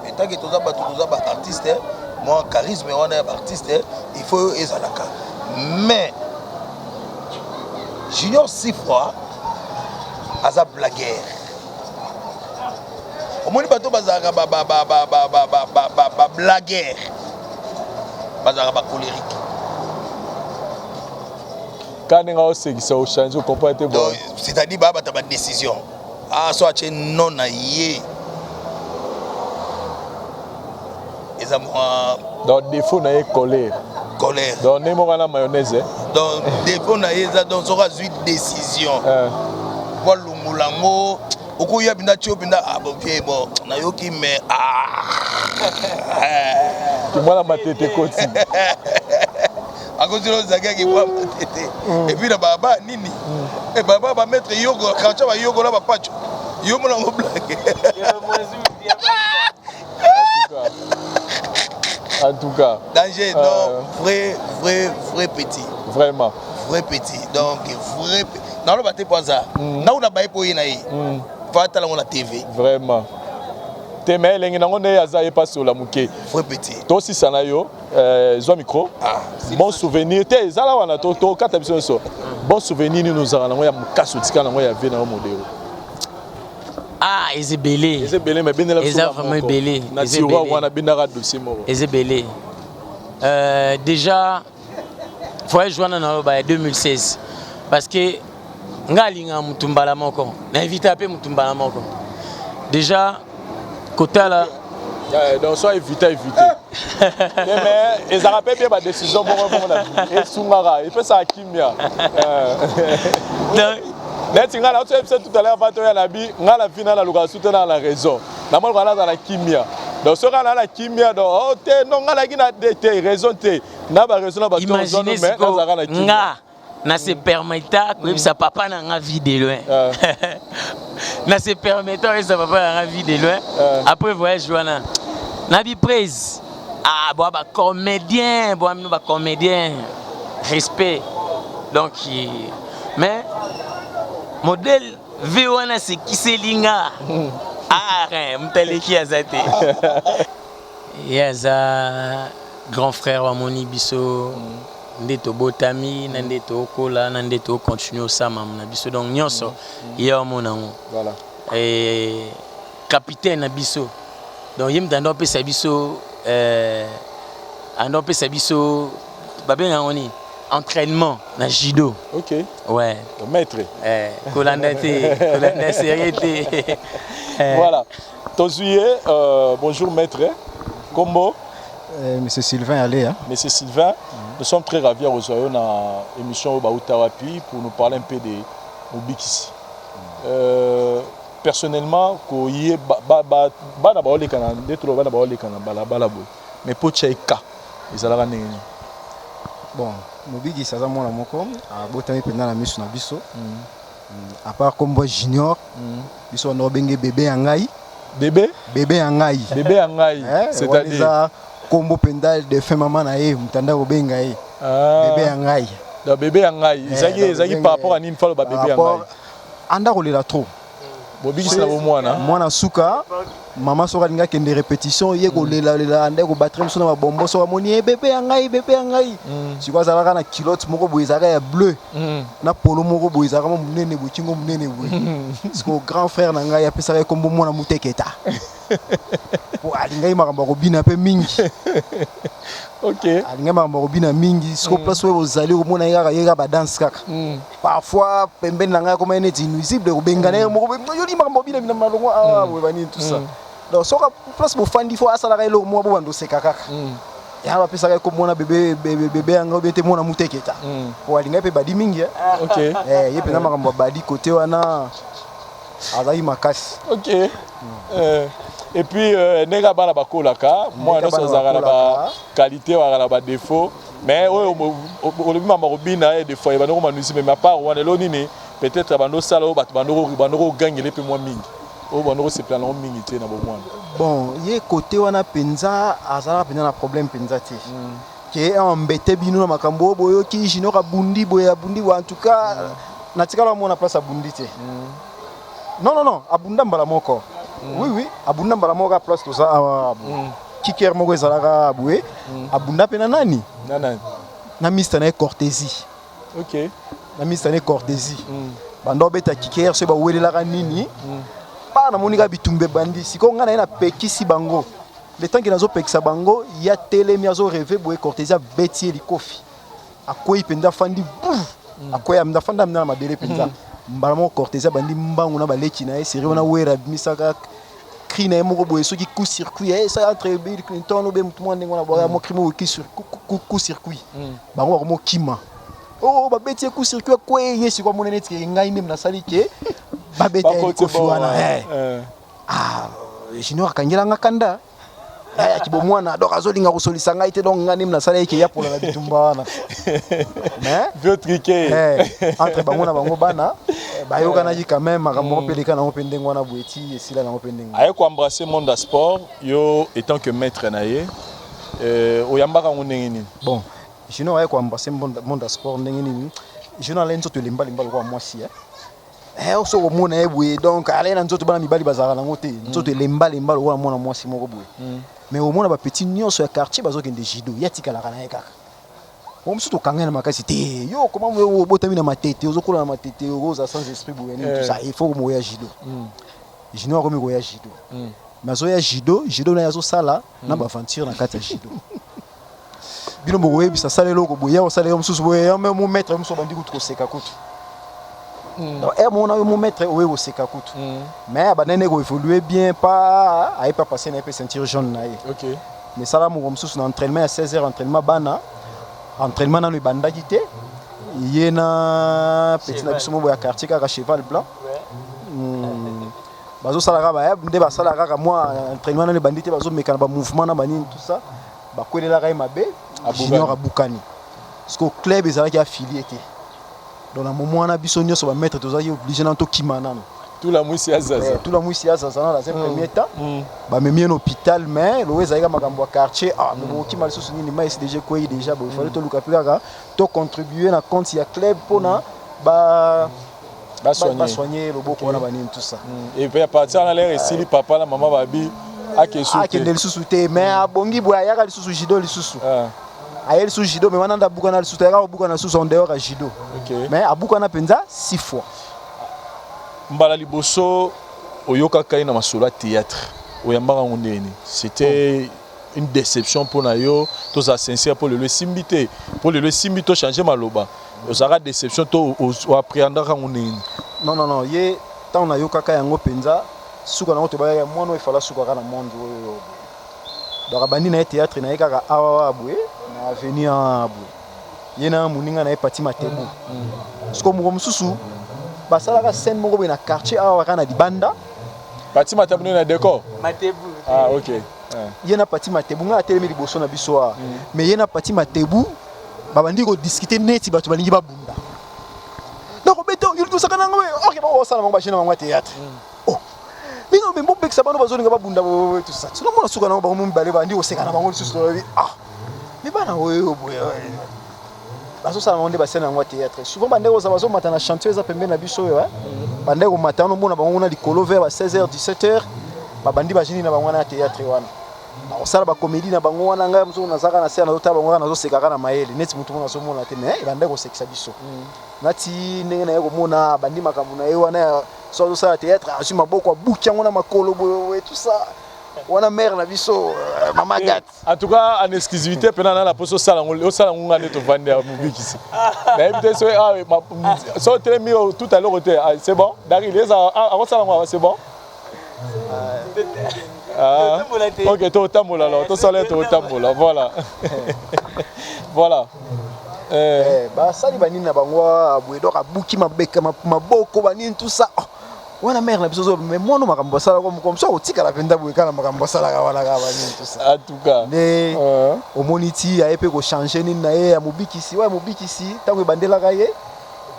etaki toza bato, toza baartiste, mwa charisme wana ya baartiste, il faut ezalaka. Mais Junior Sifra aza blagueur. Omoni bato bazalaka bablagueur, bazalaka bacolérique. Ka ndenge aosekisa, ochange, ocomprendre te. Donc c'est-à-dire baya bato ya badécision. Ah, so atie non na ye, eza mwa Donc défaut na ye, colère? Colère. Donc nde moko na mayonnaise, eh? Donc défaut na ye eza, donc soki azwi décision po alongola yango, okoya mpenza tie mpenza. Ah bon, vie, bon, nayoki, mais ah. Kimwana matete koti. Akoti ozalaki mwa matete et puis na baba nini, baba bamaître yoko quartier, bayokola bapacho yo mona yango blague. En tout cas. Danger. Donc vrai, vrai, vrai petit. Vraiment. Vrai petit, donc vrai naloba te, po aza nauna baye mpo ye na ye fa atala ngo na TV. Vraiment te, mais elengi nango nde aza ye mpasola moke. Vrai petit. Tosisa na yo, zwa micro. Bon souvenir te ezala wana, tokata biso nyonso. Bon souvenir nini ozala nango ya makasi, otika nango ya vie na yo, Modero? Ah, eza ebele. Eza ebele, mais bendela. Eza vraiment ebele. Na tiroir wana, bendaka dossier moko. Eza ebele. Déjà voyage wana naloba ya 2016, parce que nga alingaka mutu mbala moko, na invita mpe mutu mbala moko déjà kotala. Donc so éviter, éviter, mais ezalaka mpe bien badécision bongo bongo na vie, esungaka, epesaka kimia. Neti ngai nauti oyebisa tout à l'heure, va toya na bi ngai na vi na nalukaka su te na raison, namonaka naza na kimia. Donc soki na na kimia, donc oh te, non, ngai nayaki na te raison te, na baraison na bato, mais nazalaka na kimia. Nga na se permettre koyebisa papa na nga vie de loin, na se permettre koyebisa papa na nga vie de loin après voyage wana na biprise. Ah, boa bacomédien, boa mino bacomédien, respect. Donc mais modèle v wana sekiseli nga, ah, moto aleki aza te. Ye aza grand frère, bamoni biso. Nde tobotami na nde tokola na nde tocontinue osala mamu na biso, donc nyonso ye amona yango. Voilà. Capitaine na biso, donc ye moto ando apesa biso, ando apesa biso, babenga yango nini, entraînement na judo. Ouais. Le maître. Kolanda te, kolanda sérieux te. Voilà, tozwi ye. Bonjour maître, kombo? Monsieur Sylvain Aléa. Monsieur Sylvain, nous sommes très ravis à recevoir na émission Bauta Wapi pour nous parler un peu de Mobikisi. Personnellement, koye bana baoleka na nde toloba, bana baoleka na balabala boye, mais po tia eka ezalaka ndenge nini? Bon, Mobikisi aza mwana moko abotami mpenza na miso na biso. À part kombo Junior, biso wana obenge bébé ya ngai. Bébé? Bébé ya ngai. Bébé ya ngai. C'est-à-dire? Eza kombo mpenza défunt mama na ye moto anda kobenga ye. Ah. Bébé ya ngai. Donc bébé ya ngai ezalaki, ezalaki par rapport à nini falo ba bébé ya ngai? Anda kolela trop. Bobikisi na bomwana. Mwana suka, mama soki alingi akende répétition, ye kolelalela, ande kobattre biso na babombo. Soki amoni ye, bébé ya ngai, bébé ya ngai. Sikoyo azalaka na culotte moko boye ezalaka ya bleu na polo moko boye ezalaka mwa monene boye, kingo monene boye. Sikoyo grand frère na ngai apesaka ye kombo mwana muteketa, po alingaki makambo ya kobina mpe mingi. Alingaki makambo ya kobina mingi. Sikoyo place oyo ozali komona ye kaka, ye kaka badanse kaka. Parfois pembeni na ngai akoma ye neti nuisible, kobengana ye moko, yoli makambo ya kobina bina malongo awa boye, banini, tout ça. Donc soki place bofandi, fo asalaka eloko moko, bobanda oseka kaka. Yango bapesaka ye komona bébé, bébé yango obe te, mwana muteketa, po alingaki mpe badi mingi. Eh, ye mpenza makambo ya badi kote wana azalaki makasi. Ok. Et puis ndenge bana bakolaka, mwana nyonso azalaka na baqualité, azalaka na badéfaut, mais oyo olobi mama kobina ye des fois ebandi koma nuisible. Mais à part wana, elo nini peut-être bando osala oyo bato bando kogangele mpe mwa mingi, oyo bando kosepela nango mingi te na bomwana? Bon, ye kote wana mpenza azalaka mpenza na problème mpenza te ke embete bino na makambo oyo boyoki Junior abundi boye, abundi boye. En tout cas, natikala omona place abundi te. Non, non, non, abunda mbala moko. Oui, abunda mbala moko kaka place toza awa. Kiker moko ezalaka boye, abunda mpe na nani? Na nani? Na mister na ye Cortési. Na mister na ye Cortési, banda obeta kiker, soki bawelelaka nini, ba namoni kaka bitumba ebandi. Sikoyo ngai na ye napekisi bango. Le temps ke nazopekisa bango, ya telemi azorêver boye, Cortési abeti ye likofi, akwei mpenza, afandi, akwei, afandi amina na mabele mpenza. Mbala moko Cortési abandi mbangu na baleki na ye seri wana, wera abimisaka cri na ye moko boye, soki coup circuit esa entre Bill Clinton obe mutu mwa ndenge wana boya mo cri moko coup circuit. Bango bakomokima, oh, babeti ye coup circuit, akwe. Ye sikoyo amona neti ke ngai nde nasali ke babeta ye likofi wana. Ah, Junior akangelanga kanda ayaki bomwana, donc azolinga kosolisa ngai te. Donc ngai nde nasala ye ke ya pola na bitumba wana, mais vieux truqué. Entre bango na bango bana bayokanaki quand même. Makambo moko mpe eleka nango mpe ndenge wana boye, ti esila nango mpe ndenge. Aye koembrasser monde ya sport, yo étant que maître na ye, oyambaka yango ndenge nini? Bon, Junior aye koembrasser monde ya sport ndenge nini? Junior alai nzoto elembalemba lokola mwasi. Soki omona ye boye, donc alai na nzoto bana mibali bazalaka nango te, nzoto elembalemba lokola mwana mwasi moko boye. Mais omona bapeti nyonso ya quartier bazokende judo, ye atikalaka na ye kaka. Mosusu tokanga ye na makasi te: yo koma obotami na Matete, ozokola na Matete, oza sans esprit boye, nini, tout ça, il faut komoya judo. Junior akomi koya judo, mais azoya judo, judo na ye azosala na baaventure na kati ya judo. Bino bokoyebisa sala eloko boye, ya kosala yo mosusu boye, ya mo maître mosusu abandi kutu koseka kutu. Donc ere moko na yo mo maître oye koseka kutu, mais abandaki nde koévolue bien, pa aye pa passe na ye mpe ceinture jaune na ye. Mais sala moko mosusu na entraînement ya 16 heures, entraînement bana, entraînement nano ebandaki te, ye na petit na biso moko ya quartier kaka, Cheval Blanc, bazosala kaka nde basala kaka mwa entraînement, nano ebandi te, bazomeka na bamouvement na banini, tout ça, bakwelelaka ye mabe, Junior abukani. Parce que club ezalaki affilié te. Donc na moment wana, biso nyonso bamaître tozalaki obligé nano tokima nano. Tula mwisi ya zaza. Tula mwisi ya zaza. Na dans un premier temps, bamemi ye na hôpital, mais lowo ezalaki makambo ya quartier, ah, mais bokokima lisusu nini, mai esi déjà ekwei déjà boye. Fallait toluka mpe kaka tocontribue na compte ya club mpona ba basoigne loboko wana, banini, tout ça. Et puis à partir wana, l'heure esili, papa na mama babi akende lisusu te, mais abongi boye, ayaka lisusu judo lisusu. Aye lisusu judo, mais wana nde abukana lisusu, ayaka kobukana lisusu en dehors ya judo. Mais abukana mpenza 6 fois. Mbala liboso oyokaka ye na masolo ya théâtre, oyambaka yango ndenge nini? C'était une déception mpo na yo? Tozala sincère, mpo lelo esimbi te, mpo lelo esimbi, tochange maloba. Ozalaka déception to oappréhendaka yango ndenge nini? Non, non, non, ye ntango nayokaka yango mpenza, suka nango tobayaka mwana oyo efala sukaka na monde oyo. Donc abandi na ye théâtre na ye kaka awa boye na avenue awa boye, ye na moninga na ye Pati Matebu. Siko moko mosusu basalaka scène moko boye na quartier awa kaka na libanda. Pati Matebu nde na décor? Matebu. Ah, ok. Ye na Pati Matebu, ngai atelemi liboso na biso awa, mais ye na Pati Matebu babandi kodiscuter neti bato balingi babunda. Donc bete yo tosaka nango, ok, bakosala bango bajeu na bango ya théâtre. Oh, bino me bobekisa bano bazolinga babunda tout ça. Sinomona suka nango, bango mibale bandi koseka na bango lisusu. Tolobi: "Ah, me bana oyo boye bazosala bango nde bascène yango ya théâtre." Souvent bandeko oza bazomata na chantier eza pembeni na biso oyo, bandeko komata wana, omona bango kuna likolo vers ba 16 h, 17 h, babandi bagini na bango wana ya théâtre wana, bakosala bacomédie na bango wana. Ngai mosusu nazalaka na se, nazotala bango kaka, nazosekaka na mayele neti motu moko nazomona te, mais ebandaki kosekisa biso. Nati ndenge na ye komona bandi makambo na ye wana, so azosala théâtre, azwi maboko, abuki yango na makolo boye, tout ça wana, mare na biso mama Gat. En tout cas, en exclusivité mpena na poso osala yango, osala yango. Nga nde tovandi ya mobikisi, nayebi te so so otelemi tout à l'heure te. C'est bon, Daril eza akosala yango, c'est bon. Ah, ok, totambola alors, tosala ye, totambola, voilà. Basali banini na bango boye, donc abuki mabeka, maboko, banini, tout ça. Oh, wana mare na biso, mais mwana makambo asalaka comme so akotikala mpenza boye kaka na makambo asalaka wana kaka, banini, tout ça. En tout cas, nde omoni ti aye mpe kochange nini na ye ya mobikisi oyo ya mobikisi. Ntango ebandelaka ye,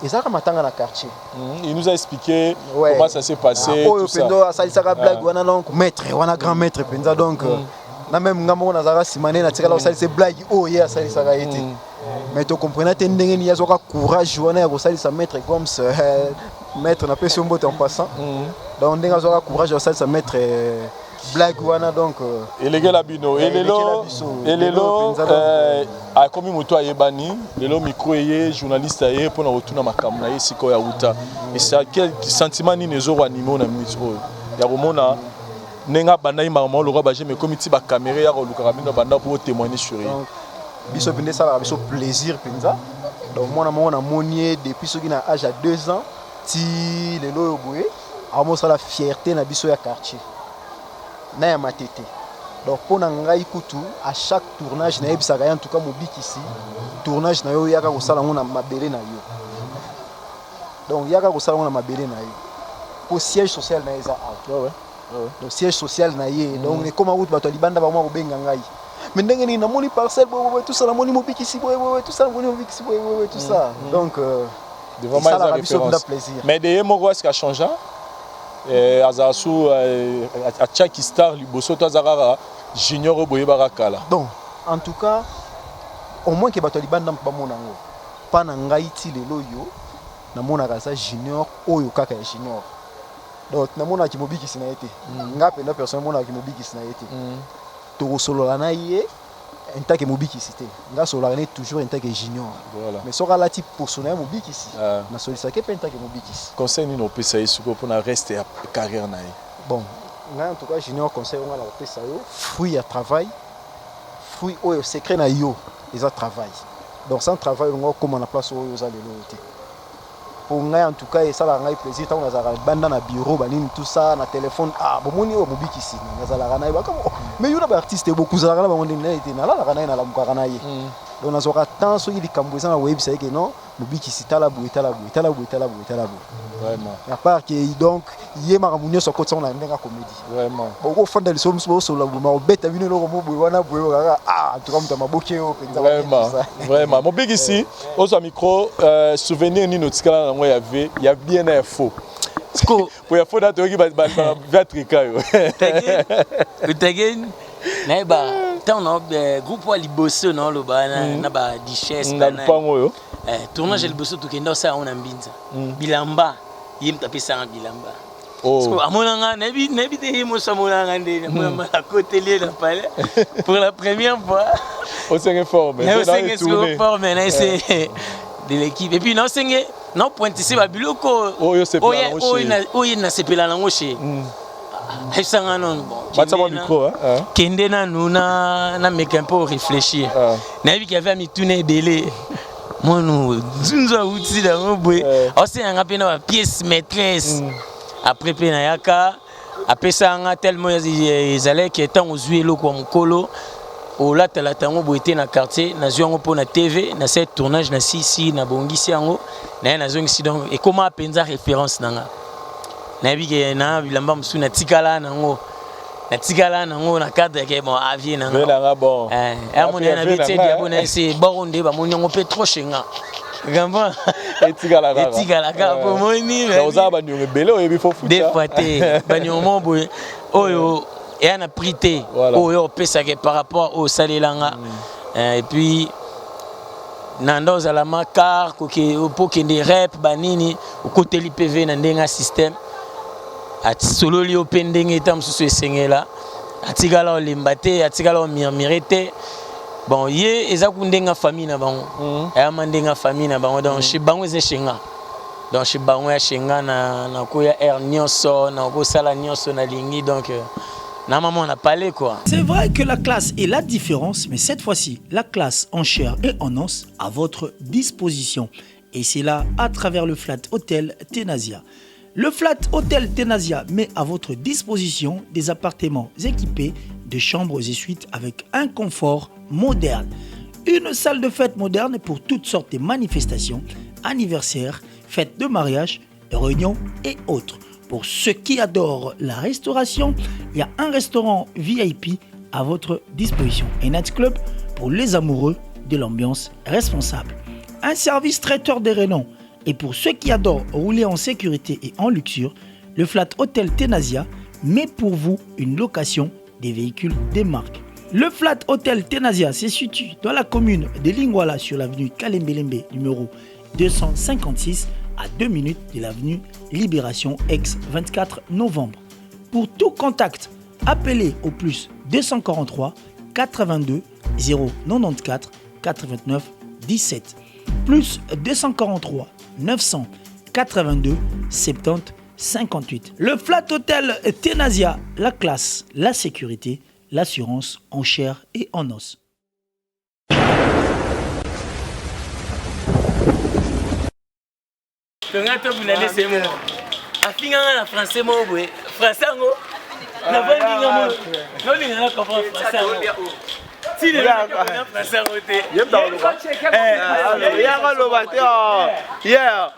ezalaka matanga na quartier. Il nous a expliqué comment ça s'est passé. Oyo mpenza asalisaka blague wana, donc maître wana, grand maître mpenza. Donc na même nga moko nazalaka nsima nde natikala kosalisa blague oyo ye asalisaka ye te, mais tocomprena te ndenge nini azwaka courage wana ya kosalisa maître Goms. Maître, napesi yo mbote en passant. Donc ndenge azwaka courage ya kosalisa maître blague wana, donc Elekela bino elelo elelo, akomi moto ayebani lelo. Micro eye, journaliste aye mpona kotuna makambo na ye, esika oyo awuta. Esa quel sentiment nini ezokoanime na minute oyo ya komona ndenge abandaki makambo lokola bajeu, ekomi ti bacaméra ya kolukaka bino banda mpo otémoigner sur ye? Biso mpenza esalaka biso plaisir mpenza. Donc mwana moko namoni ye depuis soki na âge ya 2 ans ti lelo oyo boye, akomosala fierté na biso ya quartier na ya Matete. Donc mpo na ngai kutu, à chaque tournage nayebisaka ye: "En tout cas, mobikisi, tournage na yo, yaka kosala yango na mabele na yo." Donc yaka kosala yango na mabele na yo, po siège social na ye eza awa. Donc siège social na ye, donc ekóma kutu bato ya libanda bamwa kobenga ngai: "Mais ndenge nini namoni parcelle boye boye, tout ça, namoni mobikisi boye boye, tout ça, namoni mobikisi boye boye, tout ça." Donc esalaka biso mpenza plaisir. Mais de ye moko, est-ce achangea? Azala su atiaki star liboso to aza kaka junior oyo boyebaka kala? Donc en tout cas, au moins ke bato ya libanda bamona yango, mpa na ngai ti lelo oyo namonaka aza junior oyo kaka ya junior. Donc namonaki mobikisi na ye te. Nga mpenza personne namonaki mobikisi na ye te. Tokosolola na ye en tant que mobikisi te, nga sololaka ne toujours en tant que junior. Mais soki alati poso na ye mobikisi, nasolisaki mpe en tant que mobikisi. Conseil nini opesa ye sikoyo mpona reste ya carrière na ye? Bon, ngai en tout cas junior, conseil oyo ngai na kopesa yo: fruit ya travail, fruit oyo secret na yo eza travail. Donc sans travail, olonga okóma na place oyo oza lelo oyo te. Mpo ngai en tout cas, esalaka ngai plaisir ntango nazalaka libanda na bureau, banini, tout ça, na téléphone: "Ah, bomoni oyo mobikisi, nazalaka na ye." Bakamo: "Oh, mais yo na baartiste bokuzalaka na bango ndenge na ye te?" Nalalaka na ye, nalamukaka na ye. Donc nazwaka temps, soki likambo eza na koyebisa ye ke non, mobikisi, tala boye, tala boye, tala boye, tala boye, tala boye. Vraiment. À part ke donc ye makambo nyonso akotisango na ndenge ya comédie. Vraiment. Bokofanda liso mosusu, bosolola boye, makobeta bino eloko mo boye wana boye kaka. Ah, en tout cas, moto ya maboke oyo mpenza. Vraiment, vraiment. Mobikisi, ozwa micro. Souvenir nini otikala nango ya v ya bien na ya faux? Po ya faux na toyoki batrika yo. Otageni nayeba ntango na groupe wa liboso naoloba na badichesse. Na lupango oyo. Tournage ya liboso tokenda osala yango na Mbinza. Bilamba, ye moto apesanga bilamba. Oh. Amona nga nayebi nayebi te ye moso amona nga nde namona nakoteli ye na palais pour la première fois. Osenge forme. Osenge sikoyo forme na ese de l'équipe et puis naosenge naopointise babiloko oyo oyo nasepela nango chez ayebisanga nanu bon kende nanu nameka mpo réfléchir. Nayebi ki ave mituna ebele mwana nzunzu awuti nango boye aosenganga mpe na bapièce maîtresse. Après mpe nayaka apesanga tellement ezalaki ntango ozwi eloko ya mokolo olatalata yango boye te na quartier. Nazwi yango mpo na TV, nasali tournage na sisi, nabongisi yango naye nazongisi. Donc ekóma mpenza référence na nga. Nayebi ke na bilamba mosusu natikala nango, natikala nango na cadre ke bon avie na nga bon amoni na beti diabo na ese boro nde bamoni yango mpe trop chez nga. Etikala kaka, etikala kaka po moni oza baniongo ebele oyebi fo futa. Des fois te, baniongo mo boye oyo eya na prix te oyo opesaka par rapport oyo osalelanga. Et puis na nda ozala makar po okende rep banini, okoteli PV na ndenge ya système, asololi yo mpe ndenge eta mosusu esengela, atikala olemba te, atikala omurmure te. Bon, ye eza ku ndenge ya famille na bango, ayama ndenge ya famille na bango. Donc chez bango eza chez nga, donc chez bango ya chez nga na nakoya aire nyonso, nakosala nyonso nalingi. Donc na maman na palais quoi. C'est vrai que la classe est la différence, mais cette fois-ci, la classe en chair et en os à votre disposition. Et c'est là à travers le Flat Hotel Tenasia. Le Flat Hotel Tenasia met à votre disposition des appartements équipés de chambres et suites avec un confort moderne. Une salle de fête moderne pour toutes sortes de manifestations, anniversaires, fêtes de mariage, réunions et autres. Pour ceux qui adorent la restauration, il y a un restaurant VIP à votre disposition. Un nightclub pour les amoureux de l'ambiance responsable. Un service traiteur de renom. Et pour ceux qui adorent rouler en sécurité et en luxure, le Flat Hotel Tenasia met pour vous une location des véhicules des marques. Le Flat Hotel Tenasia se situe dans la commune de Lingwala sur l'avenue Kalembelembe numéro 256 à 2 minutes de l'avenue Libération ex 24 novembre. Pour tout contact, appelez au plus 243 82 094 89 17 plus 243 982 70 58. Le Flat Hotel Tenasia, la classe, la sécurité, l'assurance en chair et en os. Tonga tobunda nde se moko afinganga na français moko boye, français yango navandinga mo nolinga na comprendre français yango tina français yango te. Yaka loba te, yeah.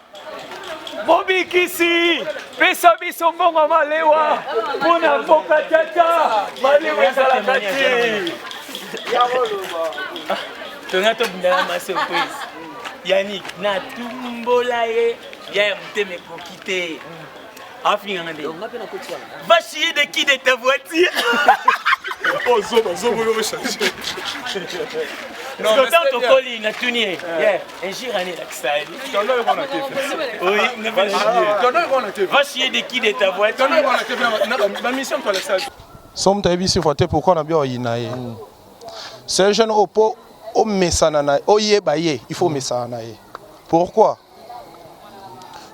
Mobikisi, pesa biso mbongo malewa mpona mboka tata, malewa ezalaka te. Tonga tobunda na ma surprise Yannick, natumbola ye ya ya motema ekoki te, afinganga nde va chier de qui de ta voiture. Oh, zoba zoba oyo ochange. Parce que tant tokoli natuni ye injure ane elakisa ye. Va chier de qui de ta voiture. So moto ayebisi fois te pourquoi na bia oyina ye. C'est un jeune oyo mpo omesana na oyeba ye, il faut omesana na ye. Pourquoi?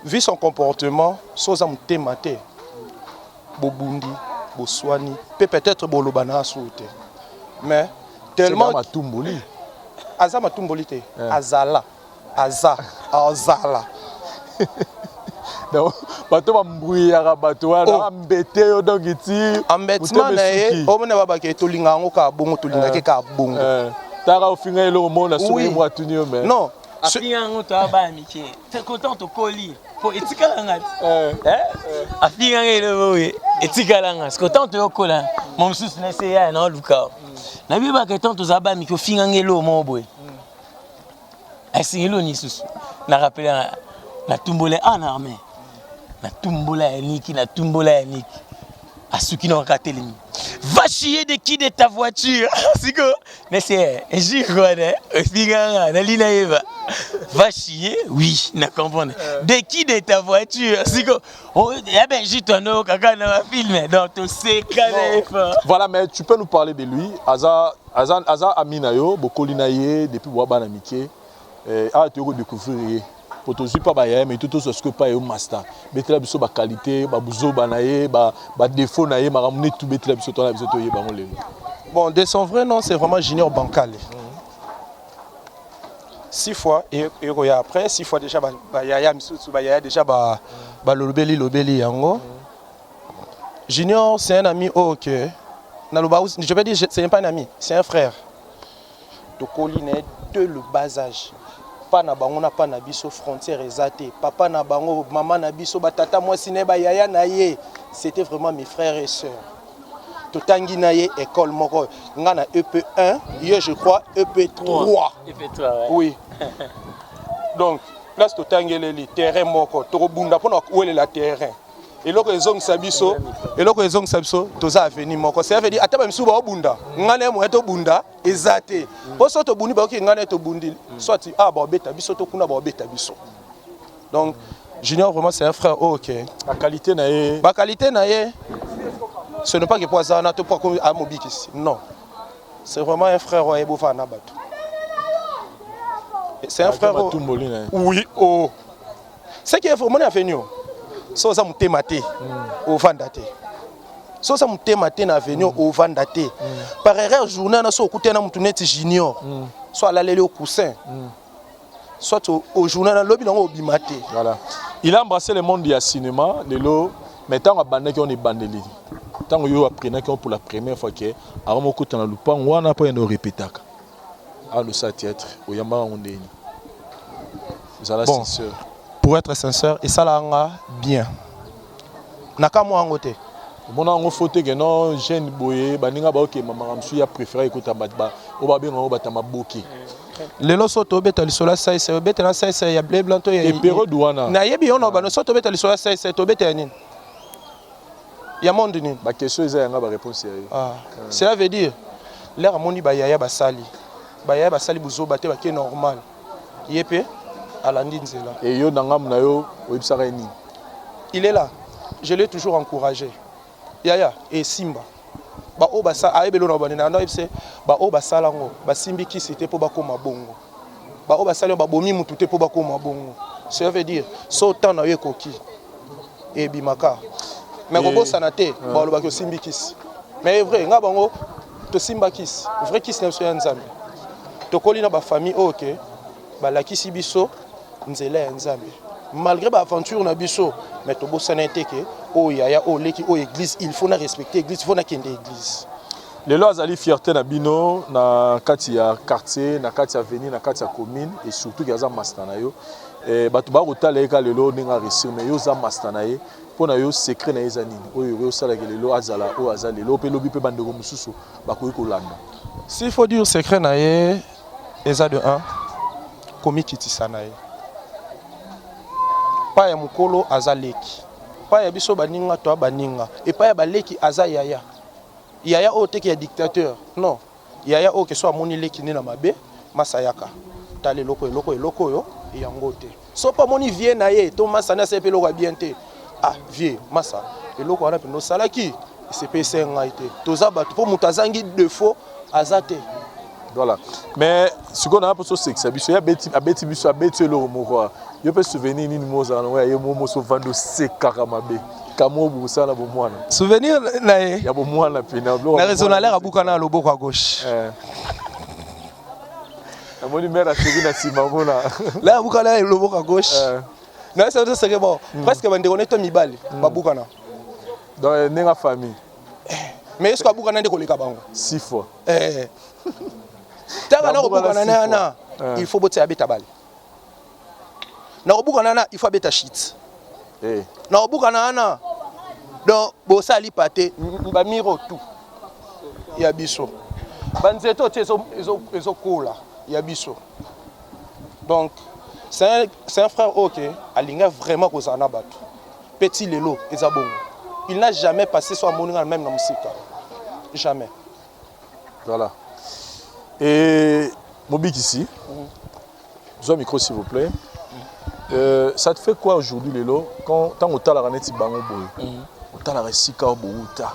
Vu son comportement, so oza motema te, bobundi, boswani mpe peut-être boloba na asu te, mais tellement matumboli. Aza matumboli te, azala aza azala. Donc bato bambruyaka bato wana ambete yo, donc ti embêtement na ye, omona babake tolinga yango kaka bongo, tolingaki kaka bongo. Taka ofinga eloko moko na soki moko atuni yo me. Non. Afinga yango toya bana mike kotan tokoli po etikalanga te, afinganga eloko oyo etikalanga siko ntango toyokola mo mosusu na ese ya na oluka nabiyebaka ntango tozala bana mike ofinganga eloko moko boye esengeli oni lisusu na rappele natumbola a na armée, natumbola ya niki, natumbola ya niki. Asuki na kaka atelemi. Va chier de qui de ta voiture? Siko, nese, jure wana, ofinga nga, nali nayeba. Va chier, oui, na comprendre. De qui de ta voiture? Siko, oh, ya ben jus tono kaka na ba film. Donc toseka na ye fort. Voilà, mais tu peux nous parler de lui. Aza, aza, aza ami na yo, bokoli na ye depuis boa bana mike. Eh, awa toyei kodécouvrir ye po tozwi mpa bayaya mai to tozwa sikoyo epai yo master betela biso baqualité babuzoba na ye badéfaut na ye makambo nde tu betela biso twana biso toyeba yango lelo. Bon, de son vrai nom, c'est vraiment Junior Bancale. Six fois, et après, six fois déjà, bah, bah, yaya, misusu, bah, yaya déjà, bah, bah, lobeli, lobeli, yango. Junior, c'est un ami, oh, ok. Naloba, je vais dire, ce n'est pas un ami, c'est un frère. Tokoli na ye de le bas âge. Pa na bango na pa na biso frontière eza te. Papa na bango, mama na biso, batata mwasi na ye, bayaya na ye. C'était vraiment mes frères et sœurs. Totangi na ye école moko. Nga na EP1, ye je crois EP3. EP3, ouais. Oui. Donc, place totangeleli terrain moko, tokobunda mpona kowelela terrain. Eloko ezongisa biso, eloko ezongisa biso, toza avenue moko. Ça veut dire ata bamisusu baobunda, nga na ye moye tobunda eza te. Po so tobundi bayoki nga na ye tobundi, soit ah baobeta biso to kuna baobeta biso. Donc Junior vraiment c'est un frère oh, ok. Ba qualité na ye. Ba qualité na ye. Ce n'est pas que po aza wana to po akomi amobikisi. Non. C'est vraiment un frère oyo ayebi ofanda na bato. C'est un frère oyo- Matumboli na ye. Oui, oh. Ce qui est vraiment avenue. So oza motema te, ovanda te. So oza motema te na avenue, ovanda te. Par erreur journée na so okutana na mutu neti Junior. So alaleli au coussin. Soit au journée na lobi nango obima te. Voilà. Il a embrassé le monde ya cinéma, lelo, mais ntango abandaki wana ebandeli. Ntango yo apprenaki yango pour la première fois ke akoma okutana na lupango wana mpo yende orepetaka. Alosa théâtre, oyambaka yango ndeni. Ozala Bon. sincère. Pour être sincère, esalaka nga bien. Nakamwa yango te. Omona yango fo te ke non jeune boye baninga baokema makambo mosusu ya préféré ekota bato oyo babenga yango bato ya maboke. Lelo so tobeta lisolo ya saisa, obeta na saisa ya bleu blanc to ya E période wana. Nayebi yo na bano so tobeta lisolo ya saisa, tobeta ya nini? Ya monde nini? Baquestion eza yanga, baréponse ya ye. Ah. Cela veut dire l'heure amoni bayaya basali, bayaya basali buzoba te, bake normal, ye mpe alandi nzela. E yo na ngambu na yo oyebisaka ye nini? Il est là, je l'ai toujours encouragé. Yaya esimba baoyo basa ayebeli na banene ando ayebise baoyo basala yango basimbi kisi te mpo bakóma bongo, baoyo basali yango babomi mutu te mpo bakóma bongo. Cela veut dire so temps na yo ekoki ebimaka, mais kobosana te balobaki osimbi kisi. Mais vrai nga bango tosimba kisi, vrai kisi na biso ya Nzambe. Tokoli na bafamille oyo ke balakisi biso nzela ya Nzambe malgré baaventure na biso, mais tobosana te ke oyo yaya, oyo leki, oyo église, il faut na respecter église, il faut nakende église. Lelo azali fierté na bino na kati ya quartier, na kati ya avenue, na kati ya commune, et surtout ke aza master na yo. Eh, bato bakotala ye ka lelo ndenge aréussir, mais yo oza master na ye. Mpo na yo secret na ye eza nini oyo oyo osalaki lelo azala oyo aza lelo, mpe lobi mpe bandeko mosusu bakoki kolanda? S'il faut dire secret na ye, eza de 1 komikitisa na ye. Pa ya mokolo aza leki, pa ya biso baninga to baninga, epai ya baleki aza yaya. Yaya oyo teke ya dictateur, non, yaya oyo ke so amoni leki nde na mabe, masa yaka tala eloko eloko eloko oyo yango te. So mpo amoni vie na ye to masa nde asali mpe eloko ya bien te, ah vie masa eloko wana mpenza osalaki esepesi ngai te. Toza bato mpo moto azangi défaut aza te. Voilà, mais sikoyo nanga mposo osekisa biso. Ye abeti biso, abeti eloko moko yo mpe souvenir nini mo ozala nango ya ye mo moso ovandi osekaka mabe kamo obosala na bomwana? Souvenir na ye? Ya bomwana pena. Na raison na l'heure abuka na loboko ya gauche. Namoni mare aseki na nsima mona. La abuka na loboko ya gauche na ça c'est bon, presque bandeko neto mibali babukana. Donc ndenge famille. Mais est-ce que abukana nde koleka bango? Six fois. Eh. Ntango na kobukana na yana, il faut botia abeta bale. Na kobukana na il faut abeta shit. Na kobukana wana donc bosali pa te bamiro tout ya biso, banzete oyo tie ezokola ya biso. Donc c'est un frère oyo ke alinga vraiment kozala na bato mpe ti lelo eza bongo. Il n'a jamais passé so amoni nga meme na mosika. Jamais. Voilà. Et Mobikisi, zwa micro s'il vous plaît. Ça te fait quoi aujourd'hui lelo quand ntango otalaka neti bango boye, otalaka esika oyo bouta,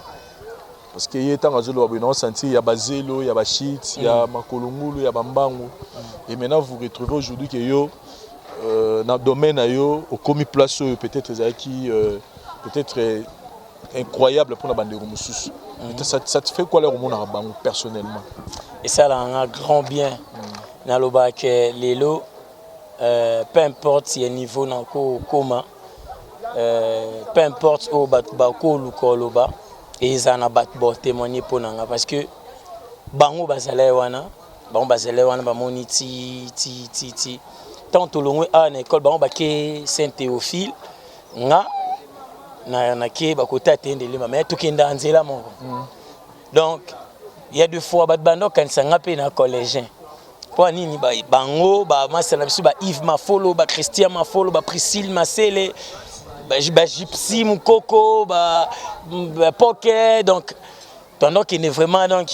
parce que ye ntango azoloba boye, naosentir ya bazelo, ya bashit, ya makolo ngulu, ya bambangu, et maintenant vous retrouvez aujourd'hui que yo na domaine na yo okomi place oyo peut-être ezalaki peut-être incroyable mpona bandeko mosusu. Ça te fait quoi lelo omonaka bango personnellement? Esalaka nga grand bien. Nalobaka lelo, peu importe ya niveau na kokoma, peu importe oyo bato bakoluka oloba, ezala na bato batémoigne mpo na nga, parce que bango bazala ye wana, bango bazala ye wana, bamoni ti ti ti ti ntango tolongwe awa na école, bango bake Saint Théophile, nga nake bakota te ndelema, mais tokendaka nzela moko. Donc il y a deux fois bato banda okanisa nga mpe na collégien. Mpo nini? Bango bamasala biso, ba Yves Mafolo, ba Christian Mafolo, ba Priscille Masele, ba Gypsy Mokoko, bapoke. Donc pendant kende vraiment, donc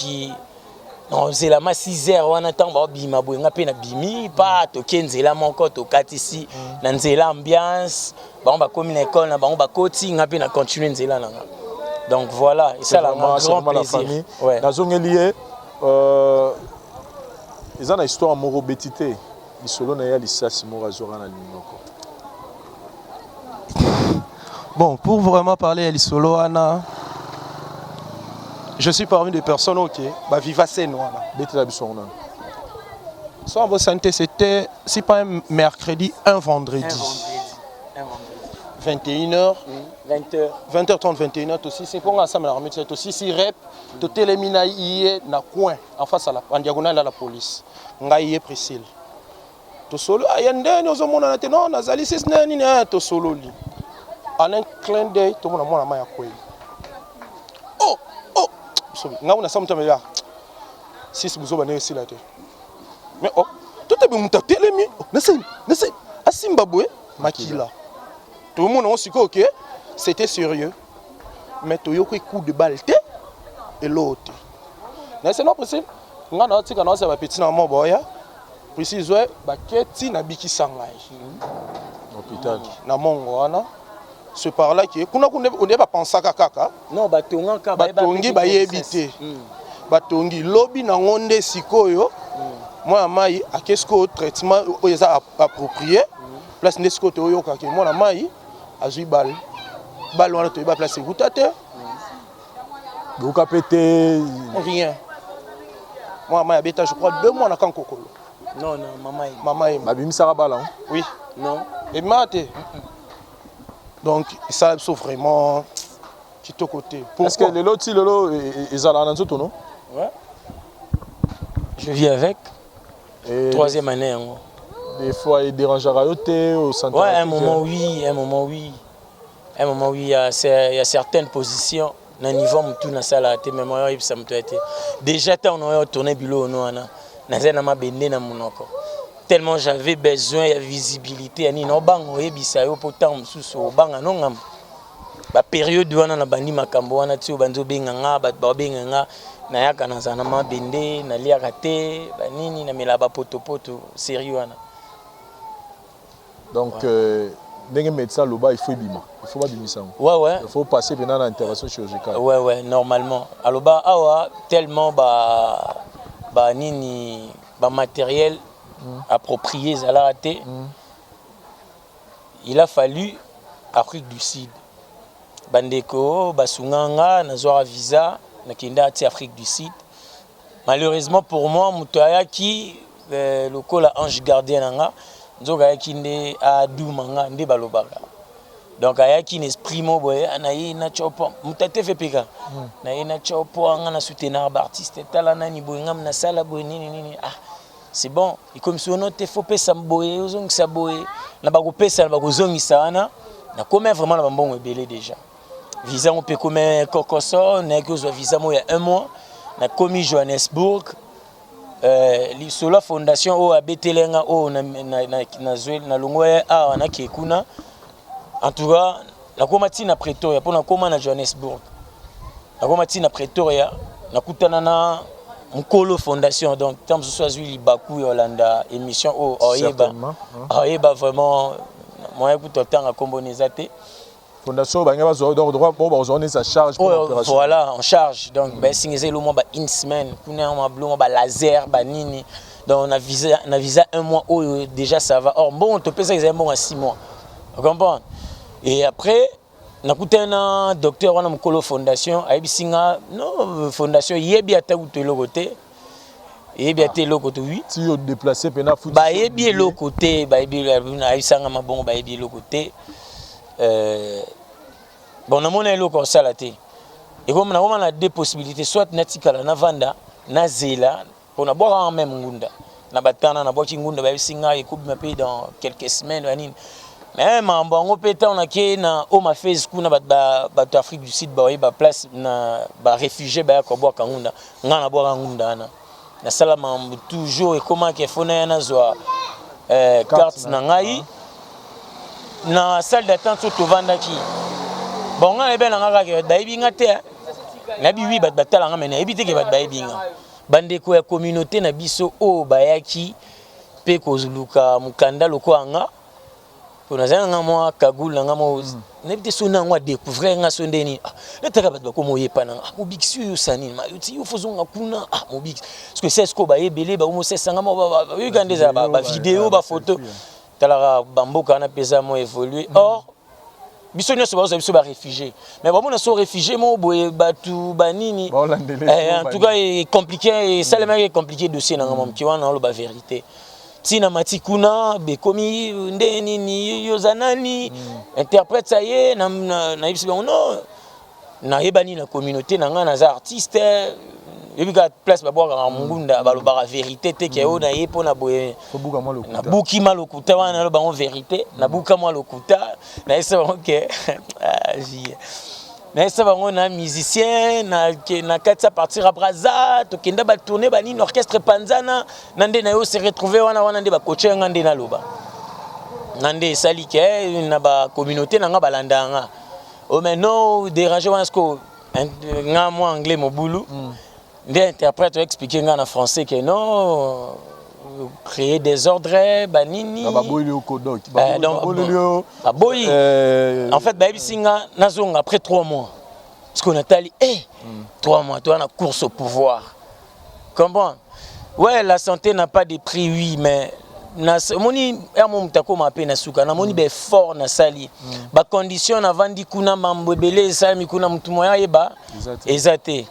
nzela ma 6 heures wana, ntango baobima boye, nga mpe nabimi pa, toke nzela moko, tokatisi na nzela, ambiance. Bango bakomi na école na bango, bakoti, nga mpe na continue nzela na nga. Donc voilà, esalanga grand plaisir. Ouais. Nazongeli ye, eza na histoire moko obeti te, lisolo na ye ya lisasi moko azwaka na linoko. Bon, pour vraiment parler à lisolo wana, je suis parmi des personnes, ok, bah viva scène wana. Betela biso ngo nano. So en bonne santé, c'était si pas un mercredi, un vendredi. Un vendredi. 21h. 20h. 20h30, 21h, aussi c'est pour ça la remettre aussi si rep totelemi na ye na coin en face à la en diagonale à la police. Ngai, ye, Priscille. Tosolo aya ndeni ozomonana te, non, nazali sisi ndenge nini aya, tosololi. En un clin d'œil, tomona mwana mai akwei. Oh, ngai kuna sa moto ya sisi buzoba ndenge esila te, mais oh, totebi moto atelemi, oh, nase nase asimba boye makila, tomona ngo sikoyo ke c'était sérieux, mais toyoki coup de balle te, eloo te. Na c'est non possible, ngai naotika naosala bapeti na mo boya précise baketi nabikisa ngai. Hôpital. Na mongo wana, c'est par là ke kuna kuna onde bapensaka kaka. Non, batongaka. Batongi, bayebi te, batongi lobi nango nde sikoyo mwana mai ake sikoyo traitement oyo eza approprié. Place nde sikoyo toyokaki mwana mai azwi balle. Balle wana toyeba place ekuta te. Boyoka mpe te. Rien. Mwana mai abeta, je crois, 2 mois na kankokolo. Non, mama ye. Mama ye. Babimisaka bala? Oui. Non. Ebimaka te. Donc esala biso vraiment kitoko te. Est ce que lelo ti lelo ezalaka na nzoto no? Ouais. Je vis avec. Et troisième année yango. Des fois edérangeaka yo te? Ouais, un moment oui, un moment oui. Un moment oui, il y a certaines positions na niveau motu nasala te, mais moyo oyebisa moto ya te. Déjà ntango na oyo tourne bilo ono wana, naza na mabende na monoko, tellement j'avais besoin ya visibilité ya nini, obanga oyebisa yo mpo ntango mosusu obanga nongamba bapériode wana na bandi makambo wana ti obandi obenga nga, bato baobenga nga, nayaka, nazala na mabende, naliaka te, banini, namelaka bapotopoto série wana. Donc ouais. Ndenge médecin aloba, il faut ebima, il faut babimisa yango. Ouais. Il faut passer mpena na intervention chirurgicale. Ouais, normalement aloba awa tellement ba nini, bamatériel approprié ezalaka te. Il a fallu Afrique du Sud, bandeko basunga nga, nazwaka visa, nakenda ti Afrique du Sud. Malheureusement pour moi, moto ayaki lokola ange gardien na nga, nzoka ayaki nde aduma nga nde balobaka. Donc ayaki na esprit mo boye, na ye na tiopo moto atefe peka na ye na tiopo anga na soutenaka baartiste, tala nani boye, ngam nasala boye, nini nini. Ah, c'est bon, ekomisi ono te, faut pesa boye, ozongisa boye, na bakopesa na bakozongisa wana, nakomi vraiment na bambongo ebele. Déjà visa ngo mpe ekomi kokoso, nayaki ozwa visa moko ya un mois, nakomi Johannesburg. Lisolo ya fondation oyo abeteli nga oyo, nalongwa ye awa, nake kuna. En tout cas Nakoma ti na Pretoria mpo nakoma na Johannesburg. Nakoma ti na Pretoria, nakutana na mokolo fondation. Donc ntango mosusu azwi libaku ya olanda émission oyo, oyeba oyeba vraiment moyen kutu otanga nkombo na eza te. Fondation bange bazwa, donc droit bo bazwa neti charge pour l'opération. Voilà, en charge. Donc baesinga eza elo mwa ba une semaine kuna, mwa mwa ba laser, banini. Donc na visa un mois oyo déjà ça va. Or mbongo topesaki ezali mbongo ya 6 mois, comprendre? Et après nakutani na docteur wana, mokolo fondation ayebisi nga non, fondation yebi ata kutu eloko te, eyebi ata eloko te, oui. Ti yo déplacé mpena. Bayebi eloko te, bayebi, ayebisanga mabongo, bayebi eloko te. Bon, namona eloko kosala te. Ekoma nakoma na deux possibilités: soit natikala, navanda, nazela, mpo nabwakaka même ngunda na batana, nabwaki ngunda, bayebisi ngai ekobima mpe dans quelques semaines, banini. Mais makambo yango mpe, ntango nake na Home Affairs kuna, bato Afrique du Sud baoyeba place na baréfugiés baya kobwaka ngunda. Ngai nabwaka ngunda wana, nasala makambo toujours, ekomaki efo naya nazwa carte na ngai na salle d'attente oyo tovandaki. Bon, ngai nayebi na nga kaka bayebi nga te. Nayebi wi bato batala nga, me nayebi te ke bato bayebi nga. Bandeko ya communauté na biso oyo bayaki mpe koluka mokanda lokola nga, mpo nazali na nga mwa cagoule na nga mo, nayebi te so na yango adécouvrir nga so ndeni. Nataka bato bakoma oyepa na nga: "Mobikisi oyo osa nini? Ti yo fozonga kuna, ah, mobikisi." Parce que c'est ce que bayebele bakomosesanga, bayoka nde ezala bavideo, bafoto. Talaka bamboka wana mpenza mo évolue. Or biso nyonso bazozwa biso baréfugiés, mais bamona so réfugié mo boye, bato banini. En tout cas compliqué, esalemaki compliqué dossier na nga moke wana. Oloba vérité, ntina mati kuna bekomi nde nini, yoza nani interprète sa ye, nayebisi bango non, nayebani na communauté na ngai, naza artiste. Yebi kaka place babwakaka ngunda, balobaka vérité te ke oyo na ye mpo na boye. Nabuki ma lokuta wana, naloba bango vérité, nabuka mwa lokuta, nayebisa bango ke nayebisa bango na musicien na kati ya partir ya Braza, tokenda batourne banini, orchestre panzana na nde na yo se retrouve wana. Wana nde bakoche nga, nde naloba na nde esali ke na bacommunauté na nga balanda nga. O mais non, déranger wana siko nga mwa anglais mobulu, nde interprète oexplique nga na français ke non, créer désordre banini. Baboyeli yo kodok. Baboyi. En fait bayebisi nga nazonga après 3 mois, parce qu'on natali eh 3 mois toza na course au pouvoir, comprendre? Ouais, la santé n'a pas de prix, oui, mais omoni ere mo moto akóma mpe na suka, namoni baeffort nasali, bacondition navandi kuna, mambo ebele esalami kuna, motu moya ayeba eza te.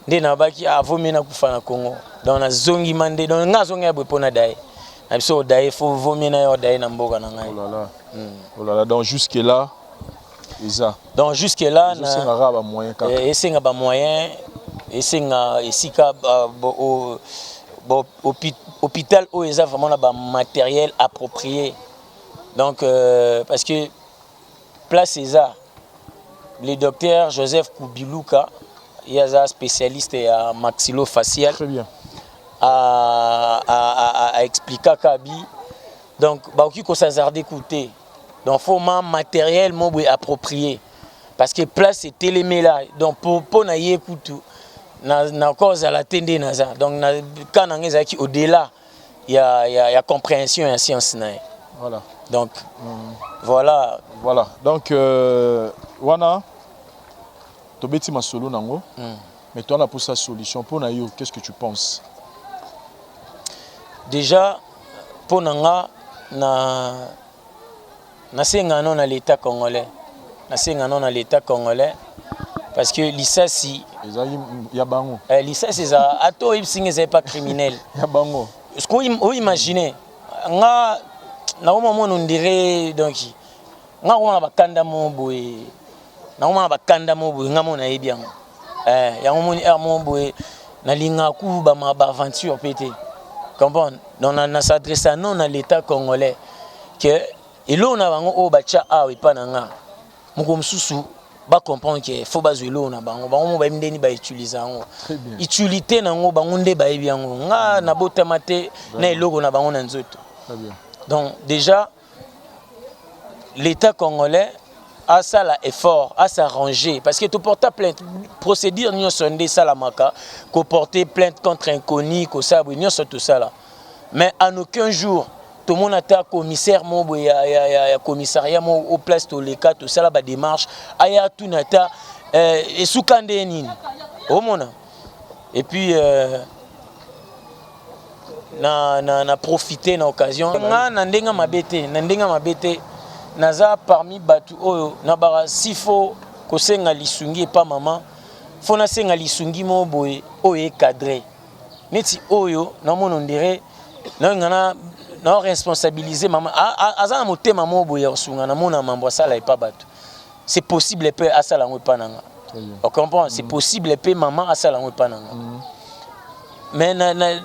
Nde nabaki avomi nakufa na Congo. Donc nazongi ma nde, donc nga azongi ya boye mpo na daye na biso odaye, fo vomie na ye odaye na mboka na ngai. Oh là là. Oh là là, donc jusque là eza Donc jusque là esengaka bamoyen kaka. Esenga bamoyen, esenga esika hôpital oyo eza vraiment na bamatériel approprié. Donc parce que place eza, le docteur Joseph Kubiluka, ye aza spécialiste ya maxillofacial. Très bien. Aexplikaka abi donc bakoki kos'hasarder ku te. Donc faut ma matériel mo boye approprié, parce que place etelemela. Donc mpo na ye kutu nakozala te nde naza. Donc na ka na ngai ezalaki au-delà ya compréhension ya science na ye. Voilà. Donc voilà. Voilà, donc wana tobeti masolo nango, mais toi na posa solution mpo na yo, qu'est-ce que tu penses? Déjà mpo na nga, na nasenga no na l'état congolais, nasenga no na l'état congolais, parce que lisasi ezalaki ya bango. Eh, lisasi eza ata oyebisi nga ezali pas criminel. Ya bango. Parce que oimagine nga nakoma mona ondire, donc nga komona bakanda mo boye, nakomona bakanda mo boye, nga mo nayebi yango. Eh, yango moni aire mo boye nalingaka ku bama baaventure mpe te, comprendre? Donc na s'adresse non na l'état congolais ke eloko na bango oyo batya awa epa na nga, moko mosusu bacomprendre ke fo bazwa eloko na bango, bango mo bayebi ndeni bautilize yango, utilité nango bango nde bayebi yango. Nga nabotama te na eloko na bango na nzoto. Très bien. Donc déjà l'état congolais Asala effort, a s'arranger parce que to porta plainte, procédure nyonso nde esalamaka, ko porter plainte contre inconnu, kosala boye nyonso tosala. Mais en aucun jour tomona ata commissaire moko boye ya, ya, ya, ya commissariat moko au place toleka tosala ba démarche aya atuna ata eh, esuka nde nini omona. Et puis euh, na, na, na profiter na occasion nga na ndenge mabe te, na ndenge mabe te, naza parmi bato oyo na bara sifo kosenga lisungi epa mama, fo nasenga lisungi moko boye oyo ecadre neti oyo namona ondire nayoka na na responsabiliser mama, aza na motema moko boye ya kosunga, namona mambo asala epa bato, c'est possible pe asala yango epa na nga, o comprend, c'est possible pe mama asala yango epa na nga, mais na, na,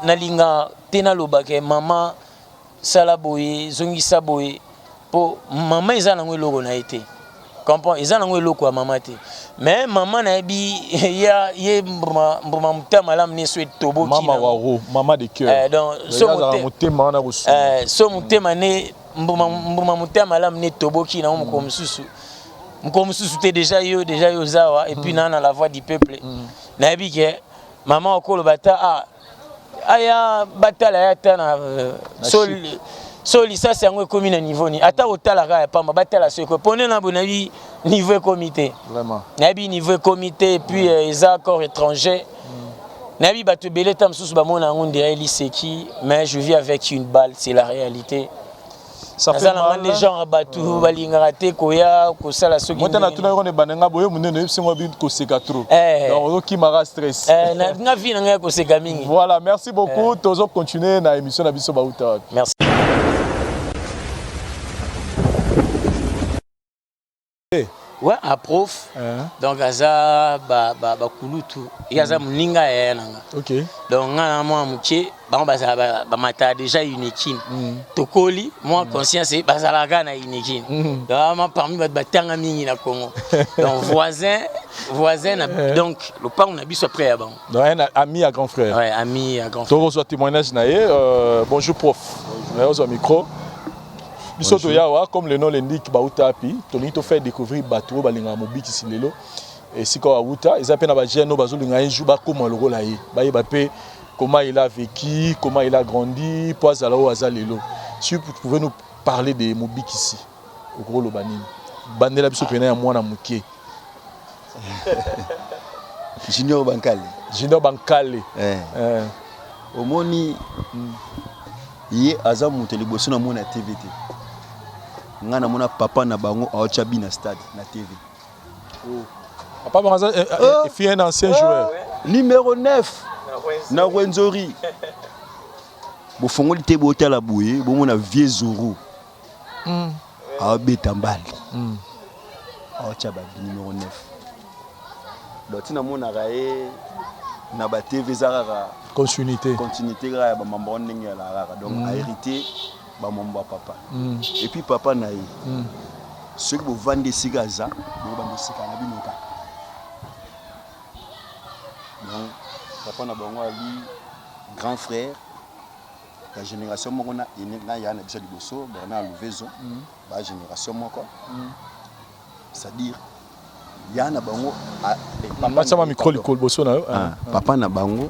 nalinga te nalobaka mama sala boye, zongisa boye, po mama eza nango eloko na ye te, comprend, eza nango eloko ya mama te, mais mama nayebi ya ye mbuma mbuma motema malamu ne so etoboki mama waro, mama de cœur, donc so motema wana kosunga, so motema ne mbuma mbuma motema malamu ne etoboki nango mokolo mosusu, mokolo mosusu te, déjà yo, déjà yo ozawa et puis na na la voix du peuple, nayebi ke mama okoloba ta ah aya batala ya ata na so so lisasi yango ekomi na niveau ni ata otalaka ya pamba batala so ekomi pone na boye, nayebi niveau ekomi te, nayebi niveau ekomi te, et puis eza corps étranger, nayebi bato ebele ta mosusu bamona yango ndire liseki, mais je vis avec une balle, c'est la réalité. Naza na nga nde genre bato balingaka te koya kosala soki mota na tuna yoko ne bananga boye munene oyebisi ngo bi koseka trop, donc ozokimaka stress. Nga vie na ngai ya koseka mingi. Voilà, merci beaucoup, tozo continuer na émission na biso Bauta Wapi. Merci. Ouais, a prof. Donc aza ba ba bakulutu, ye aza moninga ya yaya na nga. Donc nga na mwa moke, bango bazala bamataka déjà Unikin. Tokoli mwa conscience, bazalaka na Unikin. Donc ama parmi bato batanga mingi na Congo. Donc voisin voisin na, donc lopango na biso après ya bango. Donc un ami à grand frère. Ouais, ami à grand frère. Tokozwa témoignage na ye. Bonjour prof. Bonjour. Micro. Biso toyawa, comme le nom l'indique, Bauta Wapi, tolingi to faire découvrir bato oyo balingaka Mobikisi lelo esika oyo awuta, eza mpe na bajeune oyo bazolinga un jour bakóma lokola ye, bayeba mpe comment il a vécu, comment il a grandi po azala oyo aza lelo. Si vous pouvez nous parler de Mobikisi, okoloba nini? Bandela biso pena ya mwana moke. Junior Bankale. Junior Bankale. Eh. Omoni, ye aza moto liboso na mona TV te. Nga namona papa na bango aotya bi na stade na TV. Oh. Papa bango aza fut un ancien joueur. Numéro 9 na Rwenzori. Bofongoli te, botala boye, bomona vieux Zoro. Aobeta mbali. Aotya ba numéro 9. Donc ntina monaka ye na ba TV eza kaka continuité. Continuité kaka ya bamambo wana ndenge alaka kaka. Donc ahérité bamambo ya papa. Et puis papa na ye, soki bovandi esika aza, bokobanda oseka na bino kaka. Donc papa na bango ali grand frère ya génération moko na na ya na biso liboso, Bernard Luvezo, ba génération moko, c'est-à-dire ya na bango Batiama micro likolo liboso na yo. Papa na bango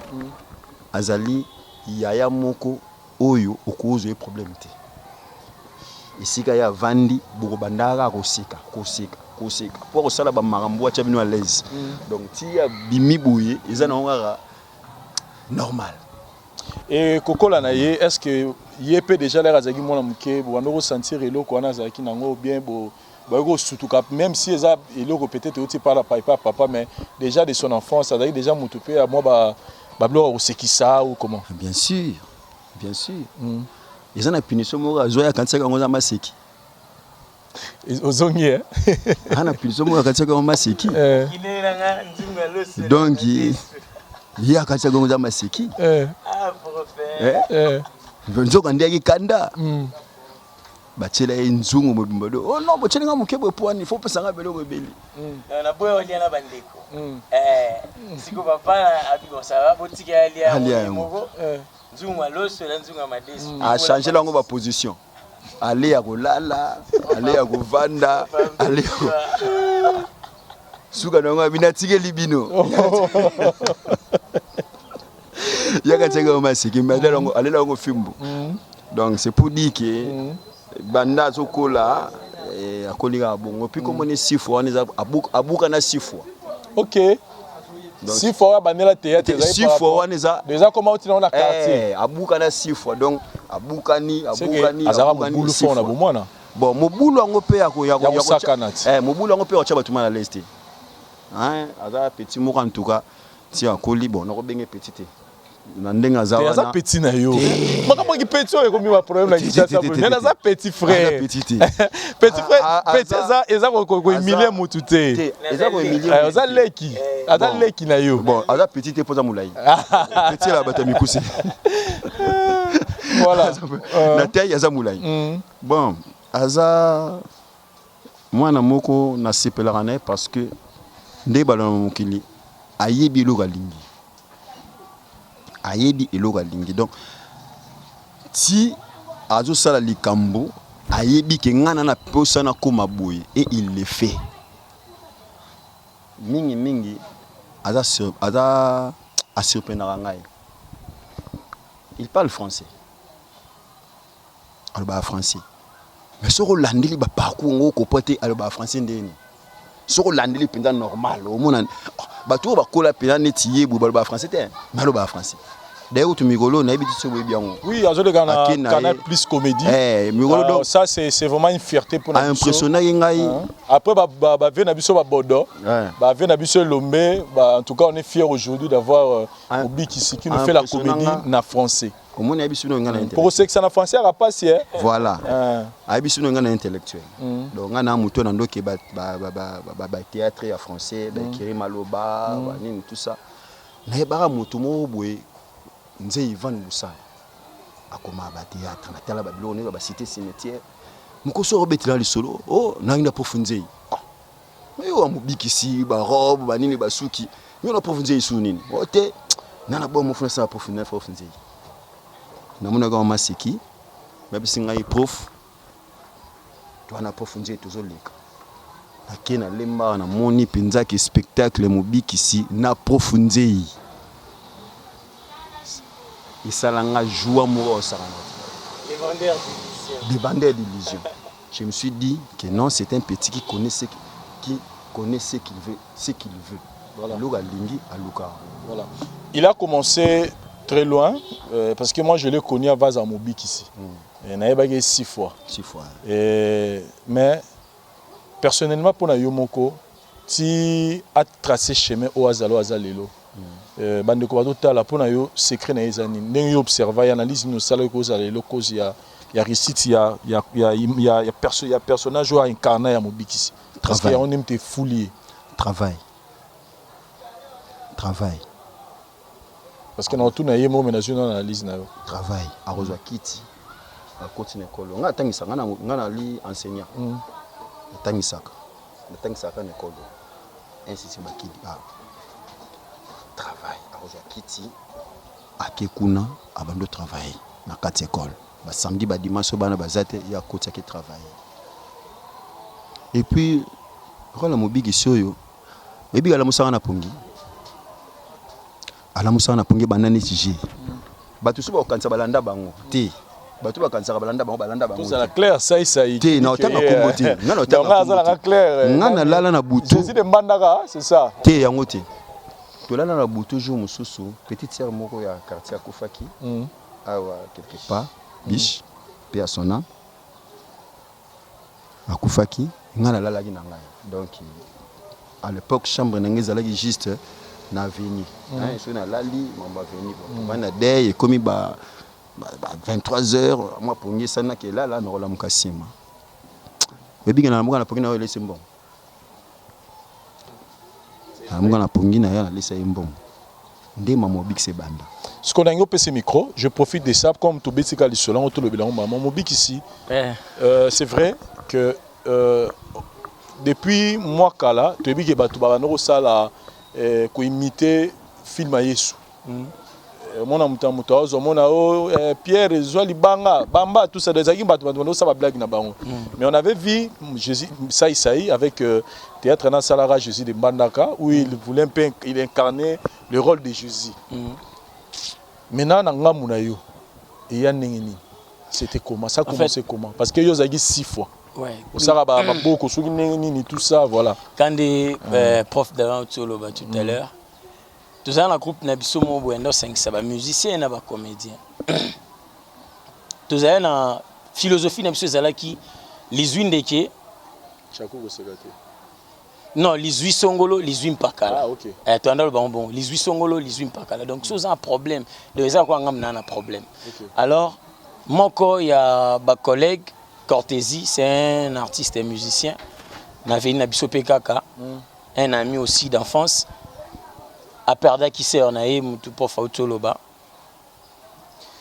azali yaya moko oyo okozwa ye problème te. Esika ye avandi, bokobanda kaka koseka koseka koseka mpo kosala bamakambo atya bino à l'aise. Donc ti abimi boye, eza nango kaka normal. E kokola na ye, est ce que ye mpe déjà lere azalaki mwana moke, bobanda kosentir eloko wana azalaki nango bien, bo bayoki kosutuka, même si eza eloko peut-être euti par pa papa, mais déjà de son enfance azalaki déjà motu mpe ya mwa babiloko ya kosekisa ou comment? Bien sûr, bien sûr. Eza na punition moko azwa, akanisaki yango eza maseki. Ozongi. Aza na punition moko, akanisaki yango maseki. Donc ye akanisaki yango eza maseki, nzoka nde ayaki kanda, batiela ye nzungu mobimba do. Oh non, botielinga moke boye poani, faut pesanga biloko ebele. Naboya olia na bandeko. Siko papa abi bon, ça va, botika alia Alia yango. moko, nzungu ya loso na nzungu ya madesu. Achange yango baposition. Ale ya kolala, ale ya kovanda, ale ya suka na yango abi natikeli bino. Yaka tiaka yango maseki mais alela yango alela yango fimbu. Donc c'est pour dire que banda azokola eh, akoli kaka bongo. Puis komoni sifwa wana eza abuka na sifwa. OK. Donc, sifwa oyo abandela théâtre ezali sifwa wana eza déjà comment otina na quartier eh, abuka na sifwa donc abukani abukani azalaka mobulu fort na bomwana. Bon, mobulu yango mpe ya ya kosakana ti eh, mobulu yango mpe ya kotya bato mal à l'aise te. Hein, aza petit moko en tout cas ti akoli. Bon, nakobenge petit te na ndenge aza wana. Aza petit na yo. Makambo ki petit oyo ekomi ba problème na Kinshasa. Mais aza petit frère. Petit te. Petit frère, petit eza eza ko ko humilier mutu te. Eza ko humilier. Aza leki. Aza leki na yo. Bon, aza petit te poza mulayi. Petit la bata mikuse. Voilà. Na taille aza mulayi. Bon, aza mwana moko nasepelaka na ye parce que nde balona mokili ayebi eloko alingi. Ayebi eloko alingi donc ti azosala likambo ayebi ke ngai na na posa nakoma boye et il le fait. Mingi mingi aza sur, aza asurprenaka ngai. Il parle français. Alobaka français. Mais soki olandeli ba parcours ngo okopa te alobaka français ndenge nini? Soki olandeli mpenza normal omona oh, bato oyo bakola mpenza neti ye boye balobaka français te, mais alobaka français. D'ailleurs kutu mikolo nayebi te soki boyebi yango. Oui, azoleka na Canal Plus Comédie. Eh, mikolo donc ça c'est vraiment une fierté pour na biso. Impressionnaki ngai. Après ba ba ba vie na biso ba bodo, ba vie na biso Elombe, ba en tout cas on est fiers aujourd'hui d'avoir euh, Mobikisi qui nous fait la comédie na français. Omoni ayebisi bino ngai na intellectuel. Kosekisa na français aka pasi eh. Voilà. Ayebisi bino ngai na intellectuel. Donc ngai na moto na ndoki ba ba ba ba ba théâtre ya français, ba écrit maloba, ba nini tout ça. Nayebaka moto moko boye Nze Ivan Busala akoma ba théâtre na tala ba biloko ba cité cimetière. Mokoso obetela lisolo, oh nangi na prof Nzei. Ah. Yo amobikisi ba robe ba nini ba suki. Yo na prof Nzei su nini? Oh te. Nana bo mofuna sala prof na prof Nzei. Namonaka mama seki. Babisi ngai prof. Toi na prof Nzei tozoleka. Nake na lemba namoni mpenza ke spectacle mobikisi na prof Nzei. Esala nga joie moko osakana te. Les vendeurs d'illusions. Les vendeurs d'illusions. Je me suis dit que non, c'est un petit qui connaît ce qui connaît ce qu'il veut, ce qu'il veut. Voilà. Eloko alingi aluka. Voilà. Il a commencé très loin parce que moi je l'ai connu à Vaza Mobikisi. Et nayebaki 6 fois. 6 fois. Et, mais personnellement pona yo moko ti a tracer chemin oyo azala oyo aza lelo. Bandeko bazotala pona yo secret na ye eza nini? Ndenge yo observa ye analyse nini osalaki kozala lelo cause ya ya réussite ya ya ya ya ya, perso, ya personnage oyo incarna ya Mobikisi. Parce que yango nde moto efuli ye. Travail. Travail. Parce que na otuna ye moko mais nazwi na analyse na yo. Travail. Akozwa kiti. Akoti na ekolo. Nga atangisa nga na nga nali enseignant. Atangisaka. Natangisaka na ekolo. Institut Bakidi awa. Travail. Akozwa kiti. Ake kuna abandi travailler na kati école. Ba samedi ba dimanche bana baza te ye akoti ake travailler. Et puis rôle ya mobikisi oyo oyebi alamusaka na pongi. Alamusaka na pongi banda neti G. Bato so bakokanisa balanda bango te. Bato bakanisaka balanda bango balanda bango. Tozala clair sai sai. Te na otanga kombo te. Nga na otanga kombo te. Clair. Nga na lala na butu. Jésus de Mbandaka, c'est ça. Te yango te. Tolala na butu jour mosusu petite sœur moko ya quartier akufaki. Awa quelque part biche pe à son âme. Akufaki nga nalalaki na ngai donc à l'époque chambre na ngai ezalaki juste na avenue. Hein, soki nalali mambo avenue bon mm. na deuil ekomi ba, ba, ba 23 heures mwa pongi esali nakelala nakolamuka nsima oyebi ke nalamuka na pongi na yo elesi mbongo nalamuka na pongi na yo nalesa ye mbongo nde mama obikisi ebanda. Sikoyo nalingi opesa micro, je profite de ça comme tobeti kaka lisolo yango tolobela yango mama mobikisi. C'est vrai que depuis mwa kala toyebi ke bato babanda kosala koimite film ya Yesu. Omona moto ya moto azwa omona o eh, Pierre ezwa libanga bamba tout ça ezalaki bato bato bandosala ba blague na bango. Mais on avait vu Jésus Sai Sai avec théâtre na salaka Jésus de Mbandaka où il voulait un peu il incarnait le rôle de Jésus. Maintenant na ngambu na yo eya ndenge nini? C'était comment? Ça a commencé comment? Parce que yo ozalaki six fois. Ouais. Osala ba maboko soki ndenge nini tout ça voilà. Quand des prof d'avant oloba tout à l'heure tozala na groupe na biso moko boye nde osangisa ba musicien na ba comédien. Tozali na philosophie na biso ezalaki lizwi ndeke non lizwi songolo lizwi mpakala. Ah, okay. Toyanda loba bon lizwi songolo lizwi mpakala donc so oza na problème donc eza kwa ngambu na na problème. Alors moko ya ba collègue Cortési, c'est un artiste et musicien na veni na biso pe kaka un ami aussi d'enfance aperdaki sœur na ye mutu prof auti oloba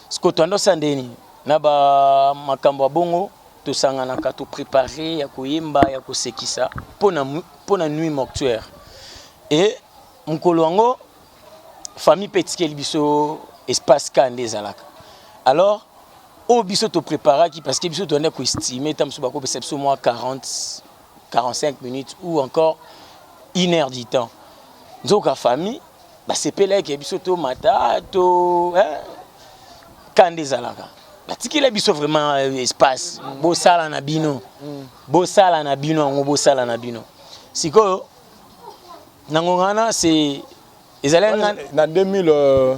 siko toanda osala ndeni na ba makambo ya bongo tosanganaka toprépare ya koyemba ya kosekisa mpona nuit mortuaire et mokolo yango famille mpe etikeli biso espace ka nde ezalaka. Alors oyo biso topréparaki parce que biso toanda koestime ta mosusu bakopesa biso mwa 40 45 minutes ou encore une heure du temps. Nzoka famille basepelaki biso tomata to ka nde ezalaka batikela biso vraiment espace bosala na bino bosala na bino yango bosala na bino. Sikoyo na ngonga wana c'est ezalaki na 2000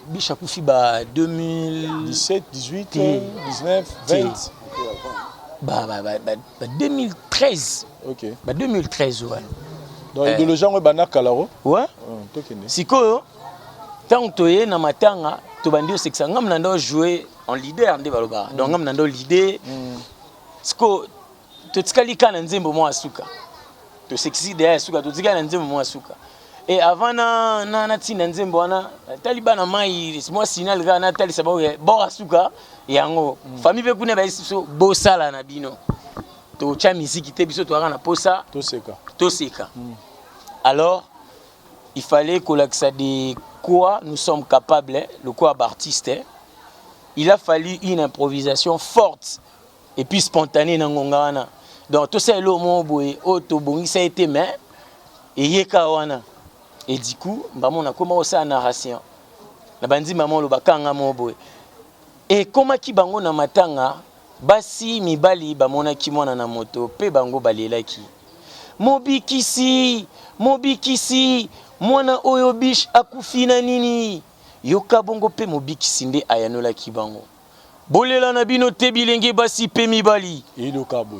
Biche akufi ba 2017 18 19 20 ba ba ba ba 2013. OK. Ba 2013 ouais. Donc idéologie yango ebanda kala ro. Ouais. Sikoyo ntango toye na matanga tobandi osekisa ngambu na ndo jouer en leader nde balobaka. Donc ngambu na ndo leader. Sikoyo totikali kaka na nzembo moko ya suka. Tosekisi deya ya suka totikali na nzembo moko ya suka. Et avant na na natinda nzembo wana tali bana mai mwa signal kaka natalisa bango bord ya suka yango. Famille mpe kuna bayesi biso bosala na bino. Totya miziki te biso toyaka na posa toseka. Toseka. Alors il fallait kolakisa de quoi nous sommes capables le quoi artiste. Il a fallu une improvisation forte et puis spontanée na ngonga wana. Donc tosala eloko moko boye oyo tobongisa ye te mais eyeka wana. Et du coup mbamo nakoma kosala narration na bandima moko oloba kanga moko boye ekomaki bango na matanga basi mibali bamonaki mwana na moto pe bango balelaki mobikisi mobikisi mwana oyo biche akufi na nini yoka bongo pe mobikisi nde ayanolaki bango bolela na bino te bilenge basi pe mibali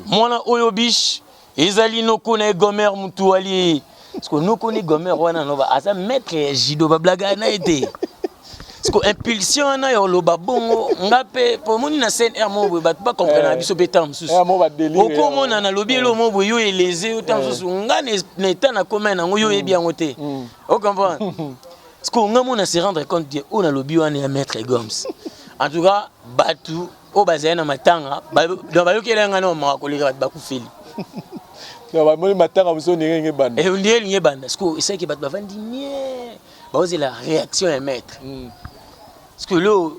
mwana oyo biche ezali noko na ye Gomer mutu alie parce que noko ni Gomer wana no ba aza maître ya judo ba blaga na ye te parce que impulsion wana ya oloba bongo nga pe po moni na scène air moko boye bato ba comprendre na biso pe temps mosusu okomona na lobi elo moko boye yo eleze yo temps mosusu nga na état na koma nango yo oyebi yango te o comprendre parce que nga mona se rendre compte que oyo nalobi wana ya maître Goms en tout cas bato oyo bazali na matanga donc bayokela nga na mawa koleka bato bakufeli. Bamoni matanga mosusu ondenge elingi ebanda. Ondenge elingi ebanda parce que esalaki bato bavandi nie baozela réaction ya maître. Parce que leo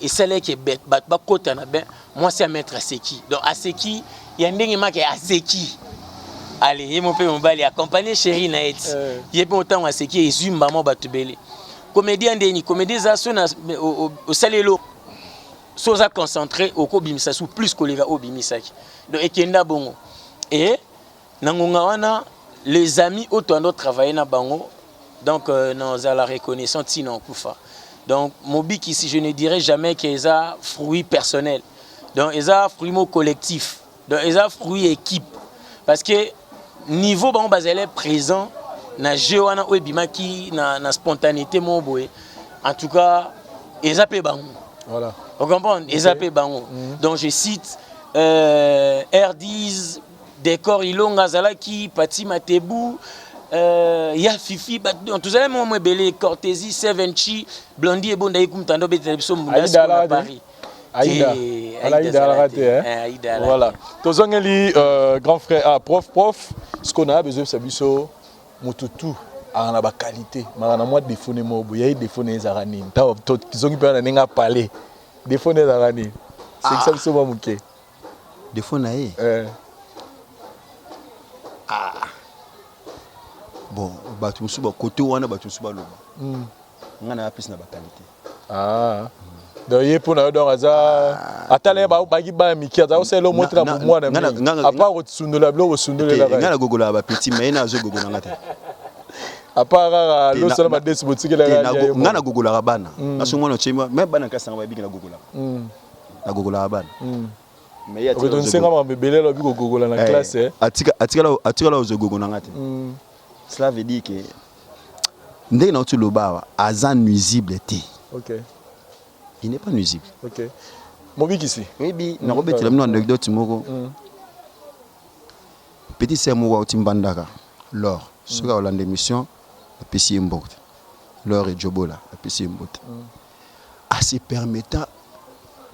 esalaki bato bakota na bain mwasi ya maître aseki donc aseki ya ndenge make aseki ale ye mo mpe mobali accompagne chéri na ye ti ye mpe motango aseki ezwi mbamo bato ebele. Comédien ndeni comédien eza so na osali elo so oza concentré okobimisa su plus koleka oyo obimisaki donc ekenda bongo. Et na ngonga wana les amis oyo toando travailler na bango donc nazala reconnaissant ntina okufa. Donc mobikisi je ne dirais jamais que eza fruit personnel donc eza fruit mo collectif donc eza fruit équipe parce que niveau bango bazali présent na jeu wana oyo ebimaki na spontanéité moko boye en tout cas eza pe bango. Voilà. Vous comprenez? Eza pe bango. Donc je cite R10 Décor Ilonga Zalaki, Pati Matebu, ya Fifi, donc tozali mwa mwa ebele Cortési, Sevenchi, Blondie Ebonda Ikum Tando Betela biso mbunda Aïda na Alaka te? Paris. Aïda. Te, Aïda Aïda Alaka te, hein? Eh, Aïda Alaka. Voilà. Tozongeli grand frère, ah, prof, prof, ce qu'on a besoin, c'est biso mututu. Aka na ba qualité, maka na mwa défaut ne moko boye. Yaye défaut ne ezalaka nini? Ntango tozongi mpe na ndenge apale. Défaut ne ezalaka nini? Sekisa biso mwa moke. Défaut na ye? Eh. Ah. Bon, bato mosusu ba côté wana bato mosusu baloba. Nga na apesi na ba qualité. Ah. Donc ye mpo na yo donc aza atala ye baki bana mike aza kosalela omotela bomwana mingi à part kosundola biloko osundolelaka. Nga nagogolaka ba petit mais ye na azogogola nga te. À part kaka loso na madesi botikelaka. Nga nagogolaka bana. Nga so mwana otie me bana kasi nanga bayebiki nagogolaka. Nagogolaka bana. Mais ye atikala nsenga makambo ebele alobi kogogola na classe. Atikala ozogogo na nga te. Cela veut dire que ndenge nauti loba awa aza nuisible te. Il n'est pas nuisible. Ok. Mobikisi. Oyebi nakobetela bino anecdote moko. Petit sœur moko auti Mbandaka, Laure. Soki akolanda émission, apesi ye mbote. Laure Ejobola, apesi ye mbote. A se permettant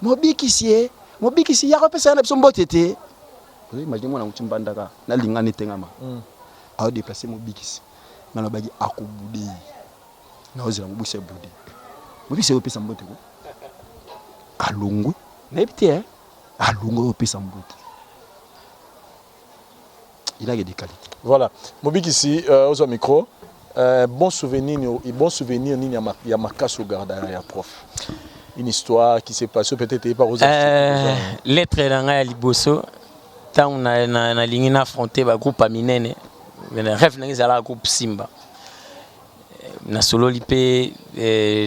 mobikisi ye, mobikisi yaka opesa na biso mbote te. Ozo imagine mwana auti Mbandaka, nalinga netengama. Ao déplacer mobikisi. Nga nalobaki akobude ye. Naozela mobikisi abude. Mobikisi ayopesa mbote ko. Alongwe. Nayebi te hein. Alongwe ayopesa mbote. Il a des qualités. Voilà. Mobikisi, ozwa micro. Bon souvenir, bon souvenir nini ya makasi ogarda ya prof. Une histoire qui s'est passée peut-être et par aux Lettre na ngai ya liboso ntango nalingi na affronter ba groupe ya minene, rêve na ngai ezalaka groupe Simba. Nasololi mpe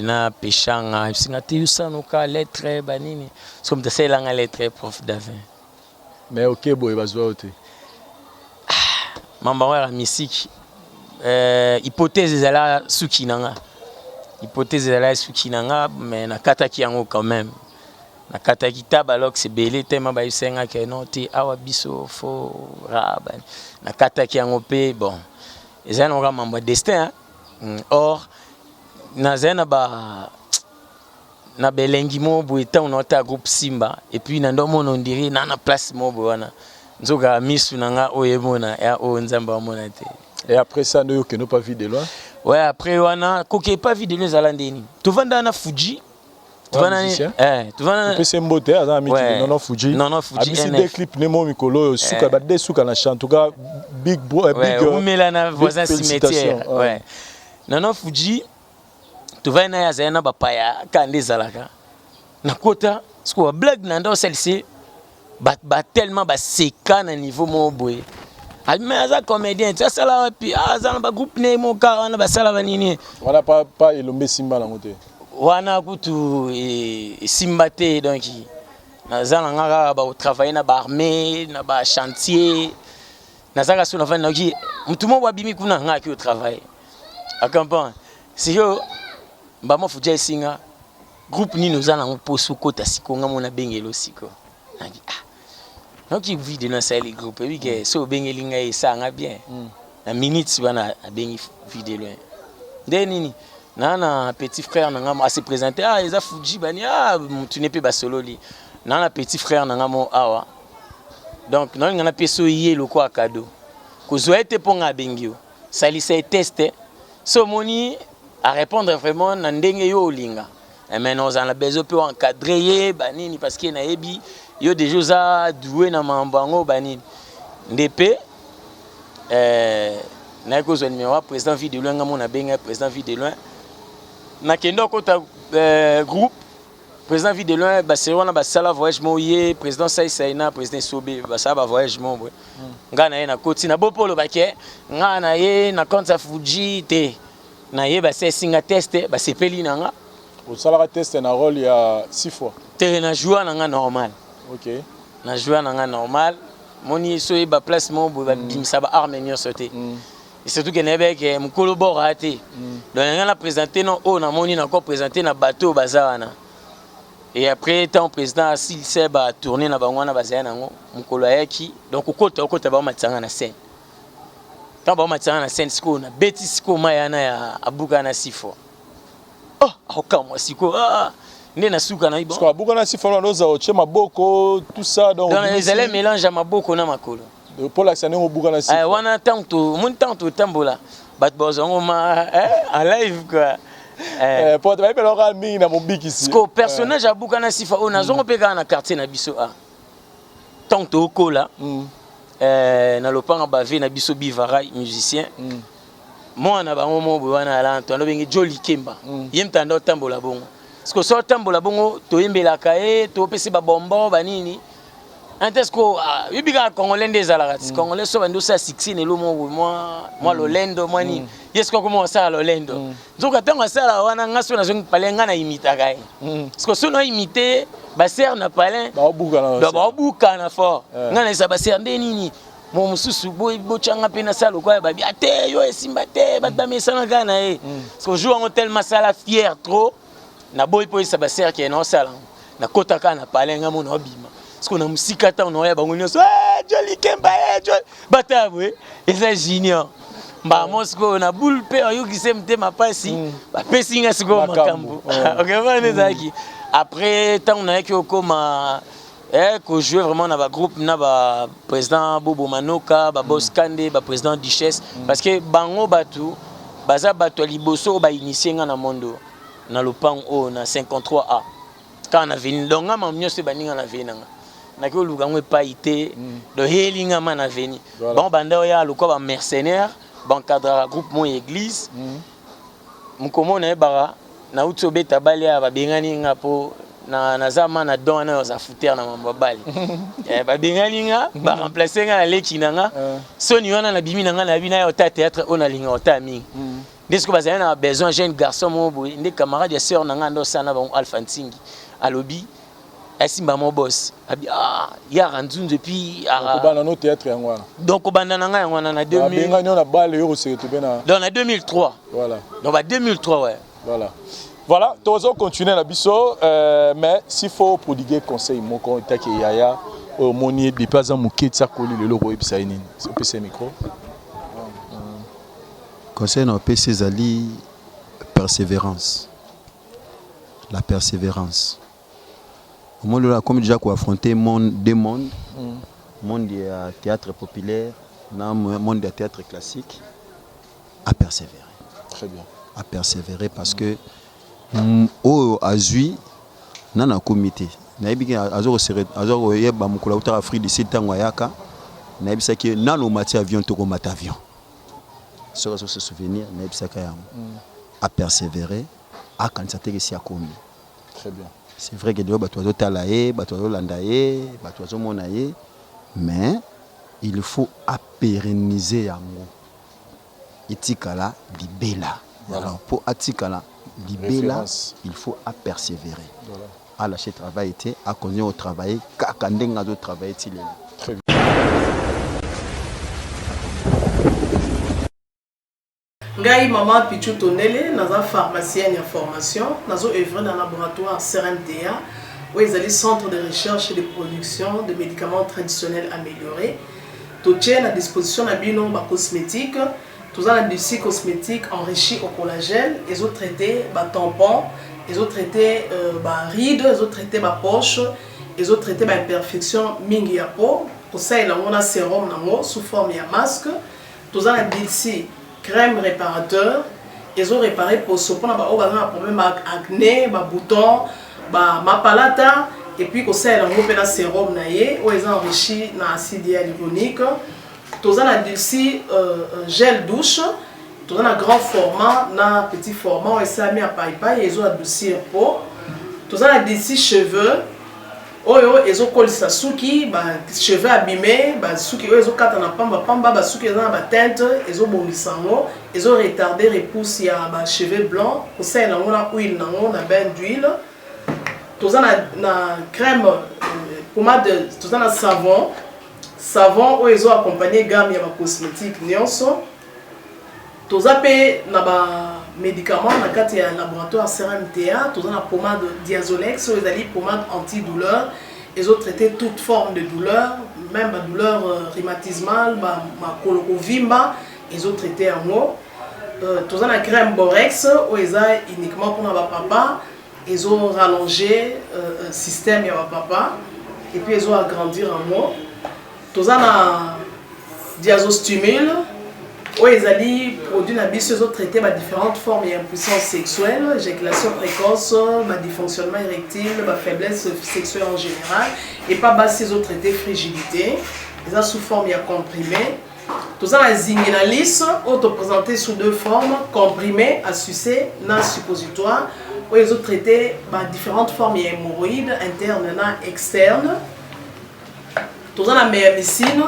na peshanga ebisinga te yosanoka lettre banini soki moto asalelanga lettre prof Davin. Mais ok boye bazwa yo te. Mambo yango yaka misiki hypothèse ezala suki na nga, hypothèse ezala suki na nga, mais nakataki yango quand même. Nakataki ta balox ebele tellement bayebisangaki non te awa biso fo ra nakataki yango mpe bon ezali nango kaka mambo ya destin hein? Or nazali na ba na belengi moko boye ntango naota groupe Simba et puis na ndo mona ondiri na na place moko boye wana nzoka misu na nga oyo emona ya oyo Nzambe amona te. Et après ça nde okende pa Vie de loin? Ouais, après wana koke pa Vie de loin ezala ndeni tovanda na Fuji. Topesi mbote aza na mikili Nono Fuji. Nono Fuji abisi deux clip ne mo mikolo oyo suka ba deux suka na chant, en tout cas big bro, big umela na voisin cimetière. Ouais, Nono Fuji tovandi na ye azali na bapaya kaka nde ezalaka nakota sikoyo bablague na nde osalise ba tellement baseka na niveau moko boye. Mais aza comédien ti asala wapi, aza na bagroupe ne moka wana basala banini wana pa elombe esimba nango te. Wana kutu esimba te. Donc naza na nga kaka bakotravaille na baarmée na bachantier, nazaka so navandi nayoki motu moko abimi kuna nga aki otravaille acomprendre. Sikoyo mbama Fuja esinga groupe nini oza nango mposo okota sikoyo nga mona abengeli sikoyo naki ah nayoki vide nasali groupe ebi ke so obengeli ngai esanga bien na minute wana abengi Vie de loin nde nini na na petit frère na nga ase présente, ah eza Fuji bani, ah mutu ne mpe basololi na na petit frère na nga mo awa. Donc nalinga napesa ye lokola cadeau, kozwa ye te mpo nga abengi yo, salisa ye test so omoni à répondre vraiment na ndenge yo olinga. Mais naozala na besoin mpe oencadre ye banini parce que nayebi yo déjà oza doué na mambo yango banini nde mpe naye kozwa numéro ya président Vie de loin. Nga mo nabenga président Vie de loin, nakende okota groupe président Vie de loin. Baseri wana basala voyage mo ye président Saisai na président Esobe basala bavoyage mo boye. Ngai na ye nakoti na bo mpo olobake ngai na ye na compte ya Fuji te na ye basesinga test basepeli na nga. Osalaka test na rôle ya six fois? Te, na joua na nga normal. Na joua na nga normal. Moni so oyeba place moko boye babimisa baarme nyonso te et surtout ke nayebi ke mokolo bora te. Donc nga na présente no oyo namoni nako présente na bato oyo baza wana. Et après ntango président asilisa batourne na bango wana bazali nango mokolo ayaki donc okota okota baomatisanga na scène. Ntango baomatisanga na scène sikoyo nabeti sikoyo mai wana ya abuka na six fois. Oh, akokamwa sikoyo, ah, nde na suka na bon. Abuka na six fois wana oza otie maboko tout ça donc? Donc ezali mélange ya maboko na makolo. Mpo lakisa ndenge obuka na six. Wana ntango omoni ntango totambola Bato bazwa yango ma eh, en live quoi. Eh. Eh, po bayebela kaka mingi na mobikisi. Siko personnage abuka na sifa oyo nazongo mpe kaka na quartier na biso a. Tant tokola eh, na lopanga bave na biso Bivaray musicien. Mwana bango mo boye wana ala to alobengi Jolly Kemba. Ye mtanda otambola bongo. Siko so otambola bongo toyembelaka ye topesi ba bonbon ba nini. Ante siko yebi kaka congolais nde ezalaka ti congolais so bandi osala succès na elo moko boye mwa mwa lolendo mwa nini. Ye siko akoma kosala lolendo. Nzoka ntango asala wana nga so nazongi palais nga na imitaka ye. Siko so na imite ba sœur na palais baobukana fort. Nga na ba sœur nde nini mo mosusu botyanga mpe nasala lokola babi ate yo esimba te bato bamesana kaka na ye. Siko jour yango tellement asala fier trop naboyi mpo oyebisa ba sœur ke naosala yango. Nakota kaka na palais nga mo naobima. Siko na mosika ntango naoya bango nyonso Jolly Kemba Jolly batala boye eza junior. Mbala moko sikoyo na boule mpe ayokisi motema mpasi bapesi nga sikoyo makambo. Okemana nde ezalaki. Après ntango nayaki okoma kojouer vraiment na bagroupe na ba président Bobo Manoka, ba Boss Kande, ba président Duchesse, parce que bango bato baza bato ya liboso oyo bainitie nga na mondo na lopango oyo na 53A kaka na veni. Donc nga makambo nyonso ebandi nga na veni na nga naki oluka yango epai te, donc eyeli nga ma na veni. Bango banda oya lokola ba mercenaire baencadraka groupe mo ya église. Mokomo nayebaka nauti obeta bale ya babengani nga mpo naza ma na don wana oza fouter na mambo ya bale. Babengani nga baremplace nga na leki na nga soni wana nabimi na nga nayebi na ye ota théâtre oyo nalinga ota mingi. Nde soki bazali na besoin jeune garçon moko boye nde camarade ya sœur na nga nde osala na bango Alpha Ntingi alobi asimba mo boss abi ah yara nzunzu et puis ara kobanda no théâtre yango wana. Donc kobanda na nga yango wana na 2000 babengani yo na balle yo koseke tobe na donc na 2003. Voilà. Donc ba 2003 ouais. Voilà. Voilà, tozo continuer na biso mais s'il faut prodiguer conseil moko etaki yaya oyo omoni depuis aza moke ti akoli lelo koyebisa ye nini? Opesa ye micro. Conseil na opesi ezali persévérance. La persévérance. Omoni lelo akomi déjà ko affronter monde deux mondes, monde ya théâtre populaire na monde ya théâtre classique. A persévérer. Très bien. A persévérer parce que oyo azui nana akomi te. Nayebi ke azo azo koyeba mokolo autaka Afrique du Sud ntango ayaka nayebisaki ye nano omati avion te okomata avion. Soki azo se souvenir nayebisaka yango. A persévérer, akanisa te ke esi akomi. Très bien. C'est vrai que lelo bato bazotala ye, bato bazolanda ye, bato bazomona ye, mais il faut apérenniser yango. Etikala libela. Voilà. Alors po atikala libela, Référence. il faut apersévérer. Voilà. A lâcher travail te, a continuer ko travailler kaka ndenge azo travailler ti lelo. Très bien. Ngai maman Pitshou Tondele, naza pharmacienne ya formation, nazo oeuvrer na laboratoire CRMTA, oyo ezali centre de recherche et de production de médicaments traditionnels améliorés. Totie na disposition na bino ba cosmétiques, toza na Dulci cosmétique enrichi au collagène, ezo traiter ba tampons, ezo traiter ba rides, ezo traiter ba poches, ezo traiter ba imperfections mingi ya peau, kosalela yango na sérum nango sous forme ya masque. Toza na Dulci crème réparateur, ezo réparer poso pona ba oyo baza na problème ya acné, ba boutons, ba mapalata, et puis kosalela yango pe na sérum na ye oyo eza enrichi na acide hyaluronique. Toza na Dulci gel douche, toza na grand format na petit format oyo esalami ya paipai ezo adoucir peau. Toza na Dulci cheveux oyo ezokolisa suki, ba cheveux abîmés, ba suki oyo ezokata na pamba pamba, ba suki eza na ba teinte ezobongisa yango, ezo retarder repousse ya ba cheveux blancs, kosalela yango na huile nango na bain d'huile. Toza na crème pommade, toza na savon, savon oyo ezo accompagner gamme ya ba cosmétiques nyonso. Toza pe na ba médicaments na kati ya laboratoire CRMTA, toza na pommade Diazolex oyo ezali pommade anti-douleur, ezo traiter toute forme de douleur, même ba douleur rhumatismale, ba makolo kovimba, ezo traiter yango. Toza na crème Borex oyo eza uniquement pona ba papa, ezo rallonger système ya ba papa et puis ezo agrandir yango. Toza na Diazostimule. Oyo ezali produit na biso ezotraite badifférentes formes ya impuissance sexuelle, éjaculation précoce, badysfonctionnement érectile, bafaiblesse sexuelle en général. Epa basi, ezotraite frigidité. Eza sous forme ya comprimé. Toza na Zinginalis oyo toprésente sous deux formes, comprimé à sucer na suppositoire, oyo ezotraite badifférentes formes ya hémorroïde interne na externe. Toza na Meyamicine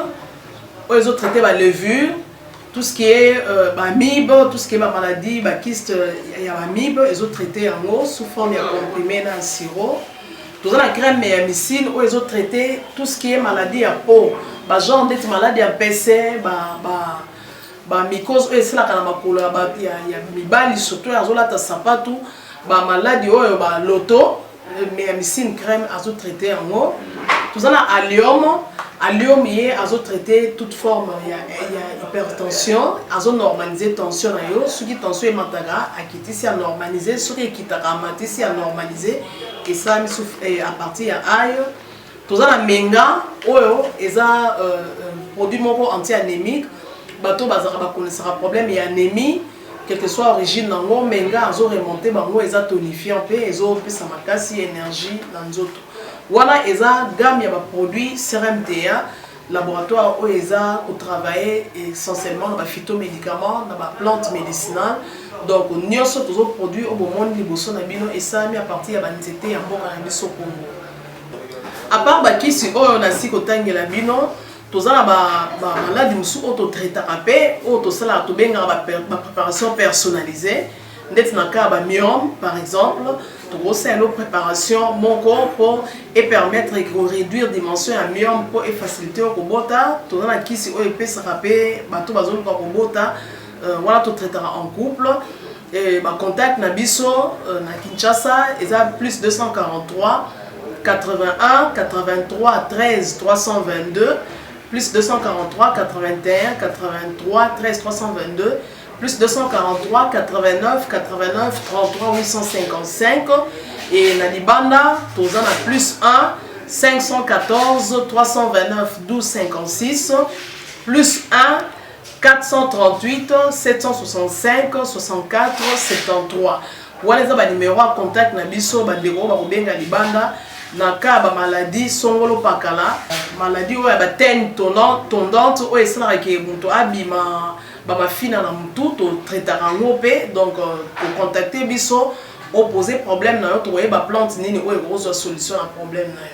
oyo ezotraite balevure, tout ce qui est baamibe, tout ce qui est bamaladie, bakyste ya baamibe, ezotraite yango sous forme ya comprimé na sirop. Toza na crème Meyamicine oyo ezotraite tout ce qui est maladie ya peau, bagenre ndeti maladie ya mpese, bamycose oyo esalaka na makolo ya mibali, surtout azolata sapatu, bamaladi oyo baloto. Meyamicine crème azotraite yango. Toza na Allium. Allium ye azotraite toute forme ya hypertension, azonormalise tension na yo. Soki tension emataka, akitisi, anormalise. Soki ekitaka, amatisi, anormalise. Esalami à partir ya ail. Toza na Menga oyo eza produit moko anti-anémique. Bato bazalaka bakonesaka problème ya anémie, quelle que soit origine nango, Menga azoremonte bango. Eza tonifiant mpe ezopesa makasi, énergie na nzoto. Wana eza gamme ya baproduit CRMTA, laboratoire oyo eza kotravaille essentiellement na baphytomédicament, na baplante médicinale. Donc nyonso tozoproduit oyo bomoni liboso na bino esalami à partir ya banzete ya mboka na biso Congo. À part bakisi oyo nasi kotangela bino, toza na bamaladi mosusu oyo totraitaka mpe oyo tosalaka, tobengaka bapréparation personnalisée. Ndeti na cas ya bamyome par exemple, tokosala préparation moko mpo epermettre koréduire dimension ya myome mpo efacilité oyo kobota. Toza na kisi oyo epesaka mpe bato bazoluka kobota. Wana totraitaka en couple. Bacontact na biso na Kinshasa eza plus 243 81 83 13 322, plus 243 81 83 13 322, plus 243 89 89 33 855. Et na libanda, toza na plus 1 514 329 12 56, plus 1 438 765 64 73. Wana eza banimero ya contact na biso. Bandeko oyo bakobenga libanda na ka ya bamaladi songolo pakala, maladi oyo ya bateignes tondante oyo esalaka ke moto abima bamafina na motu, totraitaka yango mpe. Donc kocontacte biso, opose problème na yo, tokoyeba plante nini oyo ekozwa solution na problème na yo.